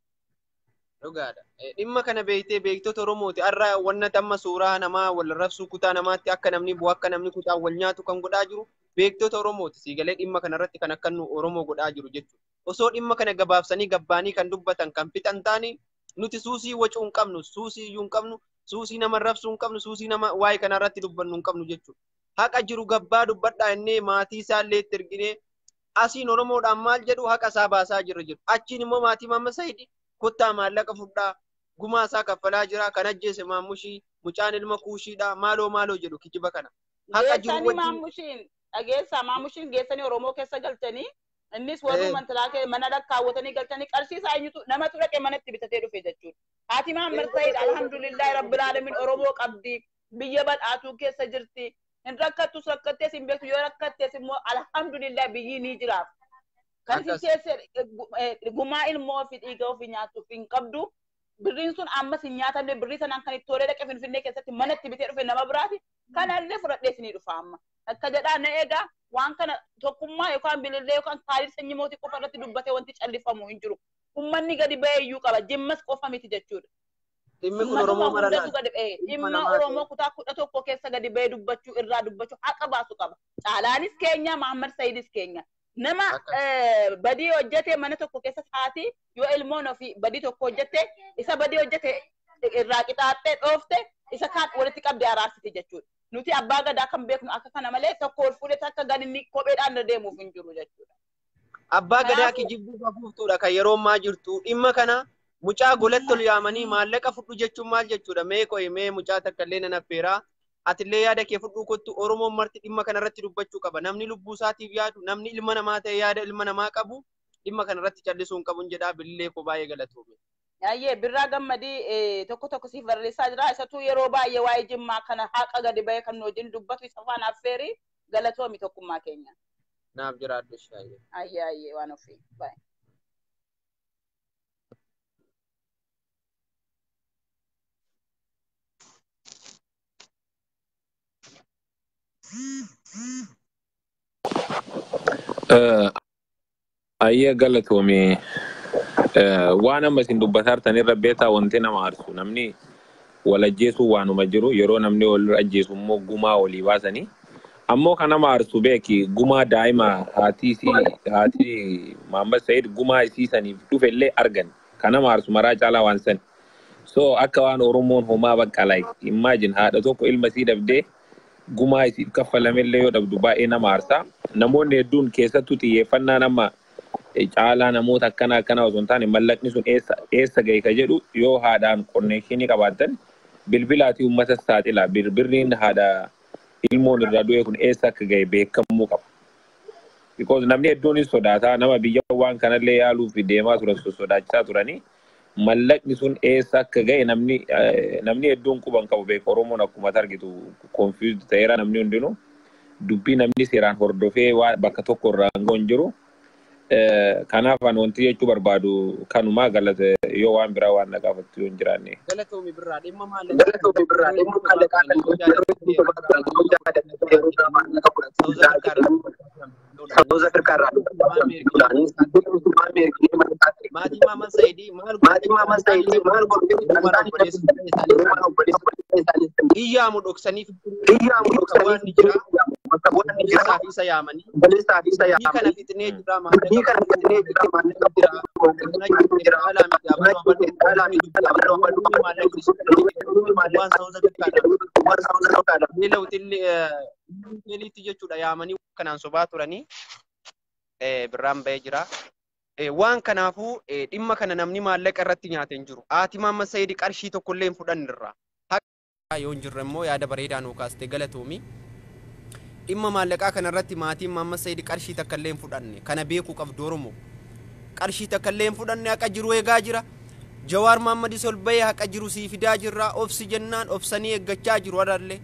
Dhugaadha. Dhimma kana beektee beektota Oromooti. Har'a wanna amma suuraa namaa wal rabsuu kutaa namaatti akka namni bu'u akka namni kutaa wal nyaatu kan godhaa jiru beektota Oromooti. Siigalee dhimma kanarratti kan akka nu Oromoo godhaa jiru jechuudha. Osoo dhimma kana gabaabsanii gabbaanii kan dubbatan kan fixan taane nuti suusii wacuu hin qabnu, suusii iyyuu hin qabnu, suusii nama rabsuu hin qabnu, suusii nama waa'ee kanarratti dubbannu hin qabnu jechuudha. Haqa jiru gabbaa dubbadhaa innee maatii isaallee itti erginee asiin Oromoodhaan maal jedhu haqa isaa baasaa jirra jedhu. Achiin immoo maatii Maamma Saayidii kottaa maallaqa fudhaa gumaa isaa kaffalaa jira kan ajjeese Maammushii mucaan ilma kuushiidha maaloo maaloo jedhu kijiba kana. Haqa jiru Geessanii wajjin Maammushiin dhageessaa Maammushiin geessanii Oromoo keessa galchanii innis warri mantalaa mana lakkaawwatanii galchanii qarshii isaa eenyutu namatu dhaqee manatti bitatee dhufe jechuudha. Haati Mahammad Sa'iid alhamdulillahi rabbil alamin Oromoo qabdi biyya badhaatuu keessa jirti. Hin rakkattus rakkattees hin beektu yoo rakkattees immoo alhamdulillah biyyi ni jiraaf. Kan isin keessa gumaa ilmoo ofii dhiiga ofii nyaatuuf hin qabdu. Birriin sun ammas hin nyaatamne birrii sanaan kan itti tolee dhaqee Finfinnee keessatti manatti bitee dhufe nama biraati. Kanallee fudhadhee isinii dhufa amma. Akka jedhaa na eegaa waan kana tokkummaa yookaan bilillee yookaan Kaalid sanyii mootii qofa irratti dubbatee wanti callifamu hin jiru. Uummanni gadi ba'ee iyyuu qaba. Jimmas qofa miti jechuudha. Dhimmi kun Oromoo mara Hundatu gadi ba'ee dhimma Oromoo kutaa 11 keessa gadi ba'ee dubbachuu irraa dubbachuu haqa baasu qaba. Caalaanis keenya Mahammad Sa'iidis keenya. Nama badii hojjete mana tokko keessa haati yoo ilmoon ofii badii tokko hojjete isa badii hojjete irraa qixaaxxee dhoofte isa kaan walitti qabdee araarsite jechuudha. Nuti abbaa gadaa kan beeknu akka kana malee tokko ol fuudhee takka gadi inni kopheedhaan irra deemuuf hin jiru jechuudha. Abbaa gadaa kijibduu hafuuftuudha kan yeroo ammaa jirtu. Dhimma kana mucaa golatti ol yaamanii maallaqa fudhu jechuun maal jechuudha? Mee qo'i mee mucaa takka illee nan affeeraa. Atillee yaada kee fudhuu kottu Oromoon marti dhimma kanarratti dubbachuu qaba. Namni lubbuu isaatiif yaadu, namni ilma namaa ta'e yaada ilma namaa qabu dhimma kanarratti callisuu hin qabu jedhaa bilillee koo baay'ee galatoome. Ayyee Birraa Gammadii tokko tokko siif barreessaa jira. Isatu yeroo baay'ee waa'ee Jimmaa kana haqa gadi ba'ee kan nu wajjin dubbatu isa faana affeeri galatoomi tokkummaa keenya. Naaf jiraadhu shaayyee. Ayyee ayyee waan ofii. Baay'ee. Ayyee galatoome waan amma isin dubbataa jirtan irra beekaa wanti nama aarsu namni wal ajjeesuu waanuma jiru yeroo namni wal ajjeesu immoo gumaa olii baasanii ammoo kan nama aarsu beeki gumaa daa'ima haati Mahammad Sa'iid gumaa isii saniif dhufe illee argan kan nama aarsu maraa caalaa waan sani. So akka waan Oromoon homaa bakka like imagine haadha tokko ilma isii dhabdee gumaa isiif kaffalamellee yoo dhabdu baay'ee nama aarsa. Namoonni hedduun keessattuu xiyyeeffannaan amma caalaa namoota akkana akkana osoo hin taane mallaqni sun eessa gahe ka jedhu yoo haadhaan konnekshinii qabaatan bilbilaatii uummata saaxila. Birriin haadha ilmoon irraa du'e kun eessa akka gahe beekamuu qaba. Because namni hedduun hin sodaata nama biyya waan kanallee yaaluuf deemaa turan sodaachisaa turanii mallaqni sun eessa akka gahe namni hedduun quban qabu beeku. Oromoon akkuma argitu confused ta'eera namni hundinuu dubbii namni seeraan hordofee waan bakka tokko irraa hanga hin jiru. Kanaaf ani wanti jechuu barbaadu kanumaa galate yoo waan biraa waan na gaafattu yoo hin jiraanne. Galatoomi Birraa dhimma maallaqaa kan Maatii Mahammad Sa'iidii maal iyyaamu dhoksanii waan ni jira. Obboleessaa fi isa yaamanii. Dubbii kana fixnee jira maallaqa jira. Waan Saawuz Afrikaadha. Jechuudha yaamanii kanaan sobaa turanii birraan ba'ee jira. Waan kanaafuu dhimma kana namni maallaqa irratti nyaate hin jiru. Haati Mahammad Sa'iid qarshii tokkollee hin fudhanne irraa. Yoo hin jirre immoo yaada bareedaa nuu kaaste galatoomi. Dhimma maallaqaa kanarratti maatiin Mahammad Sa'iid qarshii takkallee hin fudhanne. Kana beekuu qabdu Oromoo. Qarshii takkallee hin fudhanne haqa jiru eegaa jira. Jawaar Mahammadis ol bahee haqa jiru sii fidaa jirra. Obsi jennaan obsanii eeggachaa jiru har'allee.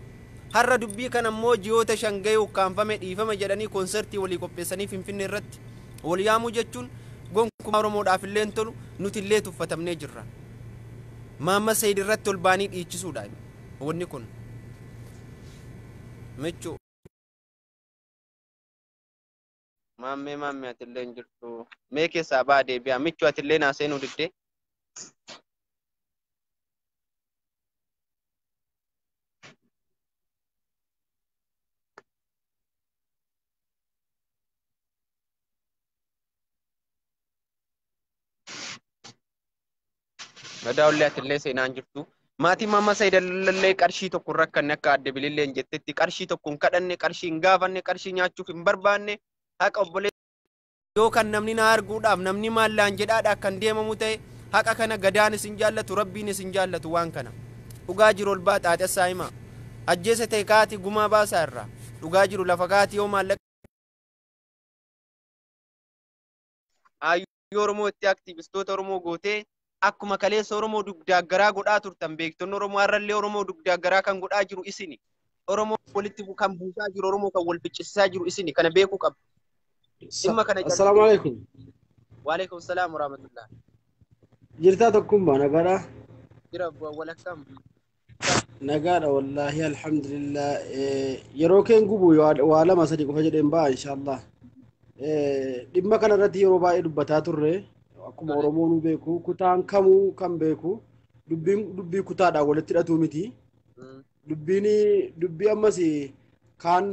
Har'a dubbii kana immoo ji'oota 5 gahee ukkaanfame dhiifama jedhanii konsertii walii qopheessanii Finfinnee irratti wal yaamuu jechuun gonkumaa Oromoodhaaf illee hin tolu nuti illee tuffatamnee jirra. Mahammad Sa'iid irratti ol baanii dhiichisuudha wanni kun. Michuu. Maammee maammee atillee hin jirtu. Mee keessaa baa deebi'a. Michuu atillee naa seenuu diddee. Madaa'ullee atillee seenaan jirtu. Maatiin Maamma Saayidallee qarshii tokko hin rakkanne akka adde Bililleen jettetti qarshii tokko hin kadhanne, qarshii hin gaafanne, qarshii nyaachuuf hin barbaanne haqa obboleessa. Yoo kan namni na arguudhaaf namni maallaan jedhaadha kan deemamu ta'e haqa kana gadaan isin jaallatu rabbiin isin jaallatu waan kana. Dhugaa jiru ol baa xaaxessaa hima. Ajjeese ta'e kaati gumaa baasaa irraa. Dhugaa jiru lafa kaati yoo maallaqa. Hayyuu Oromoo itti aktiivistoota Oromoo gootee akkuma kaleessa Oromoo dugdaaggaraa godhaa turtan beektonni Oromoo har'allee Oromoo dugdaaggaraa kan godhaa jiru isini. Oromoo walitti kan buusaa jiru Oromoo kan wal ficcisiisaa jiru isini kana beekuu qabdu. Dhimma kana Assalaamu alaikum. Waalaikum salaam warahmatullah. Jirtaa tokkummaa nagaadha. Jira walakkaam. Nagaadha wallaahi alhamdulillah. Yeroo keen gubu waa lama sadi qofa jedheen ba'a inshaallah. Dhimma kana irratti yeroo baay'ee dubbataa turre akkuma Oromoo nu beeku kutaan kamuu kan beeku dubbiin dubbii kutaadhaan walitti hidhatu miti. Dubbiin dubbii ammas kaan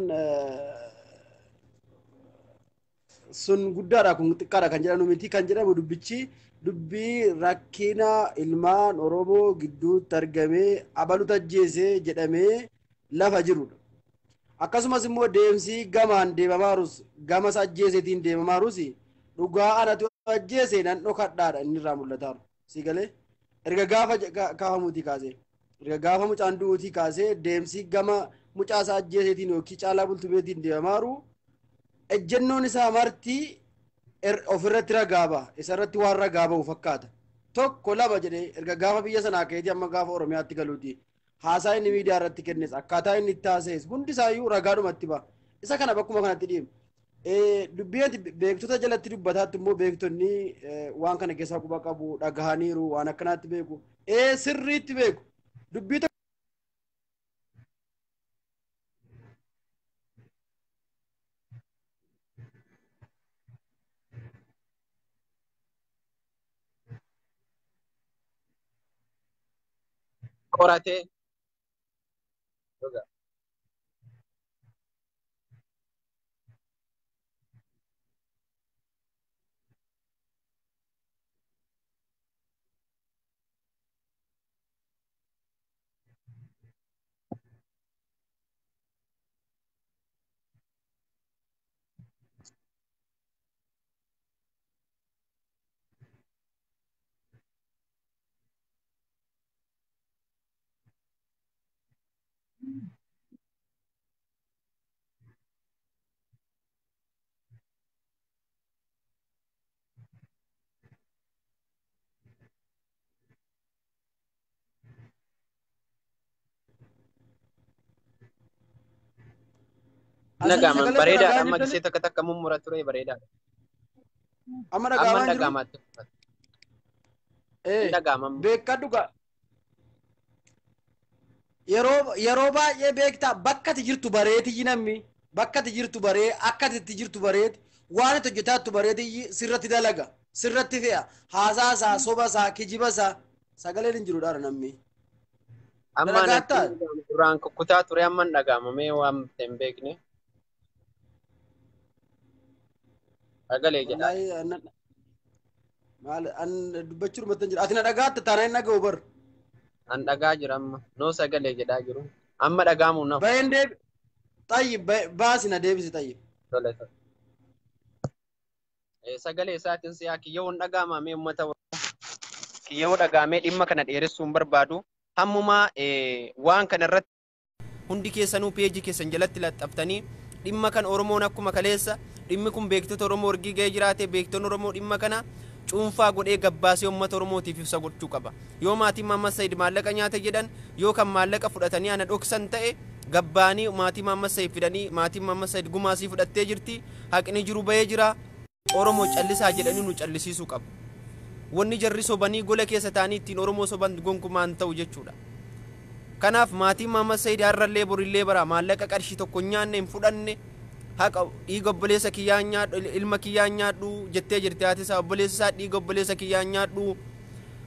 sun guddaadha kun xiqqaadha kan jedhamu miti kan jedhamu dubbichi dubbii rakkina ilmaan Oromoo gidduutti argamee abalutu ajjeesee jedhamee lafa jirudha. Akkasumas immoo deemsi gamaan deemamaarus gamas ajjeeseetiin deemamaarus dhugaa anatu ajjeese nan dhokadhaadha inni irraa mul'ataaru. Si galee erga gaafa kaafamuutii kaasee erga gaafa mucaan du'uutii kaasee deemsi gama mucaasaa ajjeeseetiin yookiin caalaa bultumeetiin deemamaaru ejjennoon isaa marti ofirratti ragaa ba'a. Isarratti waan ragaa ba'u fakkaata. Tokko lama jedhee erga gaafa biyya sanaa ka'eeti amma gaafa Oromiyaatti galuuti. Haasaa inni miidiyaa irratti kennes akkaataa inni itti haasa'es hundi isaayyuu ragaadhumatti ba'a. Isa kana bakkuma kanatti dhiibna. Dubbii ati beektota jalatti dubbataatti immoo beektonni waan kana keessaa quba qabu dhagahaniiru waan akkanaatti beeku. Sirriitti beeku. Dubbii Qoratee. Nagaaman bareedaadha amma gisee takka takka mummura ture bareedaadha. Amma Amma dhagaamaa jiru. dhagaamaatti. Dhagaamam. Beekadhu gaa. Yeroo baay'ee beektaa bakka ati jirtu bareetiyyi namni bakka ati jirtu baree akka ati itti jirtu bareeti waan ati hojjetaattu bareetiyyi sirratti dalaga sirratti fe'a haasaa isaa soba isaa kijiba isaa sagaleen hin jiru dhaara namni. Amma Dalagaattaa? duraan kukkutaa ture amma hin dhagaamamee waan hin beekne. Sagalee jedha. Wallaahi maal an dubbachuu dhumatti hin jiru. Ati na dhagaatta taanaan hin dhaga'u bar. An dhagaa jira amma. Noo sagalee jedhaa jiru. Amma dhagaamuu nafu. Baheen deebi. Xayyib baasi na deebisi xayyib. Tole tole. Sagalee isaatiin si'aa kiyyoo hin dhagaamamee uummata kiyyoo dhagaamee dhimma kana dheeressuu hin barbaadu. Hammumaa waan kana irratti hundi keessanuu peejii keessan jalatti laxxaftanii dhimma kan Oromoon akkuma kaleessa dhimmi kun beektota Oromoo ergii ga'ee jiraate beektonni Oromoo dhimma kana cuunfaa godhee gabbaasee uummata Oromootiif ibsa gochuu qaba. Yoo maatiin Maammas Sayid maallaqa nyaata jedhan yoo kan maallaqa fudhatanii ana dhoksan ta'e gabbaanii maatii Maammas Sayid fidanii maatiin Maammas Sayid gumaasii fudhattee jirti haqni jiru bahee jira Oromoo callisaa jedhanii nu callisiisuu qabu. Wanni jarri sobanii gola keessa taa'anii ittiin Oromoo soban gonkumaan ta'u jechuudha. Kanaaf maatiin Maammas Sayid har'allee borillee bara maallaqa qarshii tokko hin nyaanne hin fudhanne haqa dhiiga obboleessa kiyyaa nyaadhu ilma kiyyaa nyaadhu jettee jirti haati isaa obboleessa isaa dhiiga obboleessa kiyyaa nyaadhu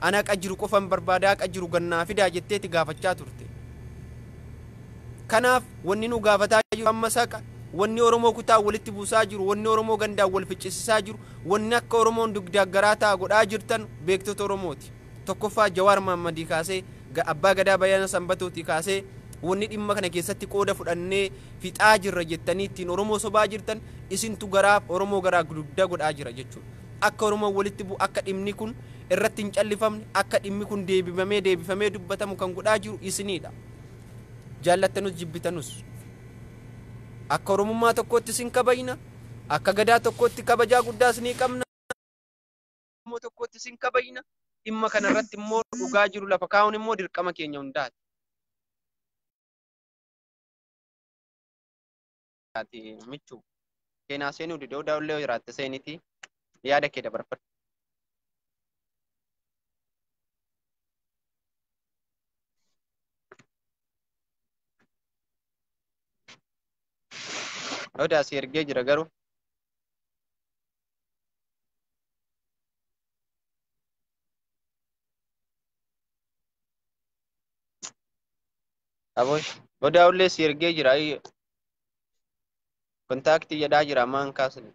ana haqa jiru qofan barbaada haqa jiru gannaa fidaa jetteeti gaafachaa turte. Kanaaf wanni nu gaafataa jiru ammas haqa wanni Oromoo kutaa walitti buusaa jiru wanni Oromoo gandaan wal ficcisiisaa jiru wanni akka Oromoon dugdaaggaraa ta'a godhaa jirtan beektota Oromooti. Tokkoffaa Jawaar Mahammadii kaasee Abbaa Gadaa Bayyaana Sanbatootii kaasee wanni dhimma kana keessatti qooda fudhannee fixaa jirra jettanii ittiin Oromoo sobaa jirtan isintu garaa Oromoo garaa guddaa godhaa jira jechuudha. Akka Oromoon walitti bu'u, akka dhimmi kun irratti hin callifamne, akka dhimmi kun deebifamee deebifamee dubbatamu kan godhaa jiru isinidha. Jaallattanus jibbitanus. Akka Oromummaa tokkootti isin kabajna, akka Gadaa tokkootti kabajaa guddaa isinii qabna. Oromoo tokkootti isin kabajna. Dhimma kanarratti immoo dhugaa jiru lafa kaa'uun immoo dirqama keenya hundaati. Michuu keenaa seenuu didee daawullee jiraatte seeniti yaada kee dabarfadhu. Odaa si ergee jira garuu. Aboo odaawullee si ergee jira. Kontaaktii jedhaa jira ammaan kaasne.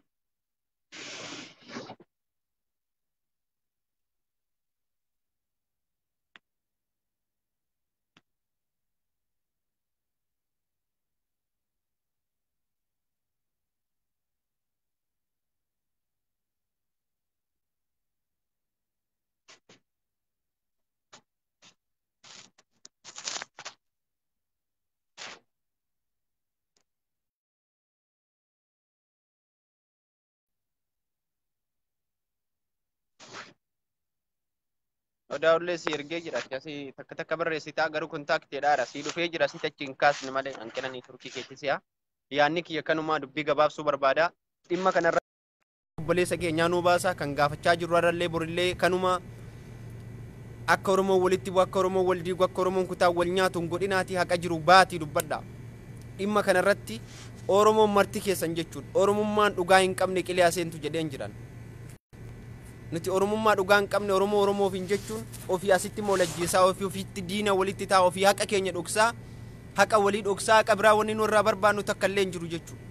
Odaawullee si ergee jira. Akkasii takka takka barreessitaa garuu kontaaktiidhaadha. Si dhufee jira si achi hin kaasne malee hanqina niiturkii keetti si'a. Yaanni kiyya kanumaa dubbii gabaabsuu barbaada. Dhimma kanarra obboleessa keenyaa nuu baasaa kan gaafachaa jirru har'allee borillee kanuma akka Oromoon walitti bu'u, akka Oromoon wal diigu, akka Oromoon kutaa wal nyaatu hin godhinaatii haqa jiru baatii dubbadha. Dhimma kanarratti Oromoon marti keessan jechuudha. Oromummaan dhugaa hin qabne qilee aseentu jedheen jiran. Nuti Oromummaa dhugaa hin qabne Oromoo Oromoof hin jechuun ofii asitti immoo lajjiisaa ofii ofiitti diina walitti ta'a ofii haqa keenya dhoksaa haqa walii dhoksaa haqa biraa wanni nu irraa barbaannu takka illee hin jiru jechuudha.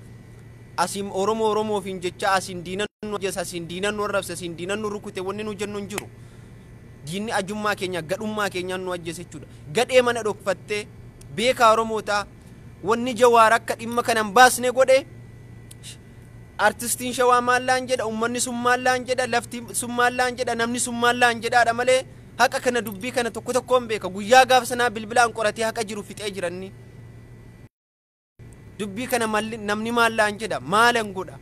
Asiin Oromoo Oromoof hin jechaa asiin diina nu ajjeesa asiin diina nu arrabse asiin diina nu rukute wanni nu jennu hin jiru. Diinni ajummaa keenya gadhummaa keenyaan nu ajjeese jechuudha. Gadhee mana dhokfattee beekaa Oromootaa wanni Jawaar akka dhimma kana hin baasne godhe artistiin Shawaa maallaan jedha, uummanni sun maallaan jedha, lafti sun maallaan jedha, namni sun maallaan jedhaadha malee haqa kana dubbii kana tokko tokkoon beeka. Guyyaa gaafa sanaa bilbilaan qoratee haqa jiru fixee jiranni. Dubbii kana namni maallaan jedha, maalan godha.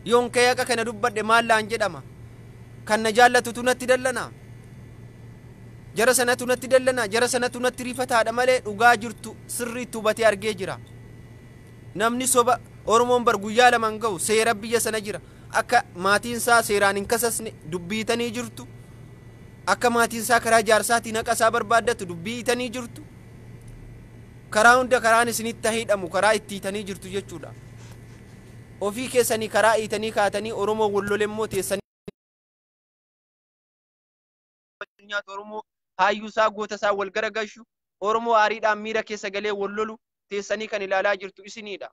Yoon ka'ee haqa kana dubbadhe maallaan jedhama. Kan na jaallatutu natti dallana. Jara sanatu natti dallana, jara sanatu natti rifataadha malee dhugaa jirtu sirriitti hubatee argee jira. Namni soba Oromoon bar guyyaa lama hin ga'u seera biyya sana jira. Akka maatiin isaa seeraan hin kasasne dubbiitanii jirtu. Akka maatiin isaa karaa jaarsaatiin haqa isaa barbaaddatu dubbiitanii jirtu. Karaa hunda karaan isinitti hidhamu karaa itti hiitanii jirtu jechuudha. Ofii keessanii karaa hiitanii kaatanii Oromoo wal lole immoo teessanii nyaatu Oromoo haayyuu isaa goota isaa wal garagalchu Oromoo aariidhaan miira keessa galee wal lolu teessanii kan ilaalaa jirtu isinidha.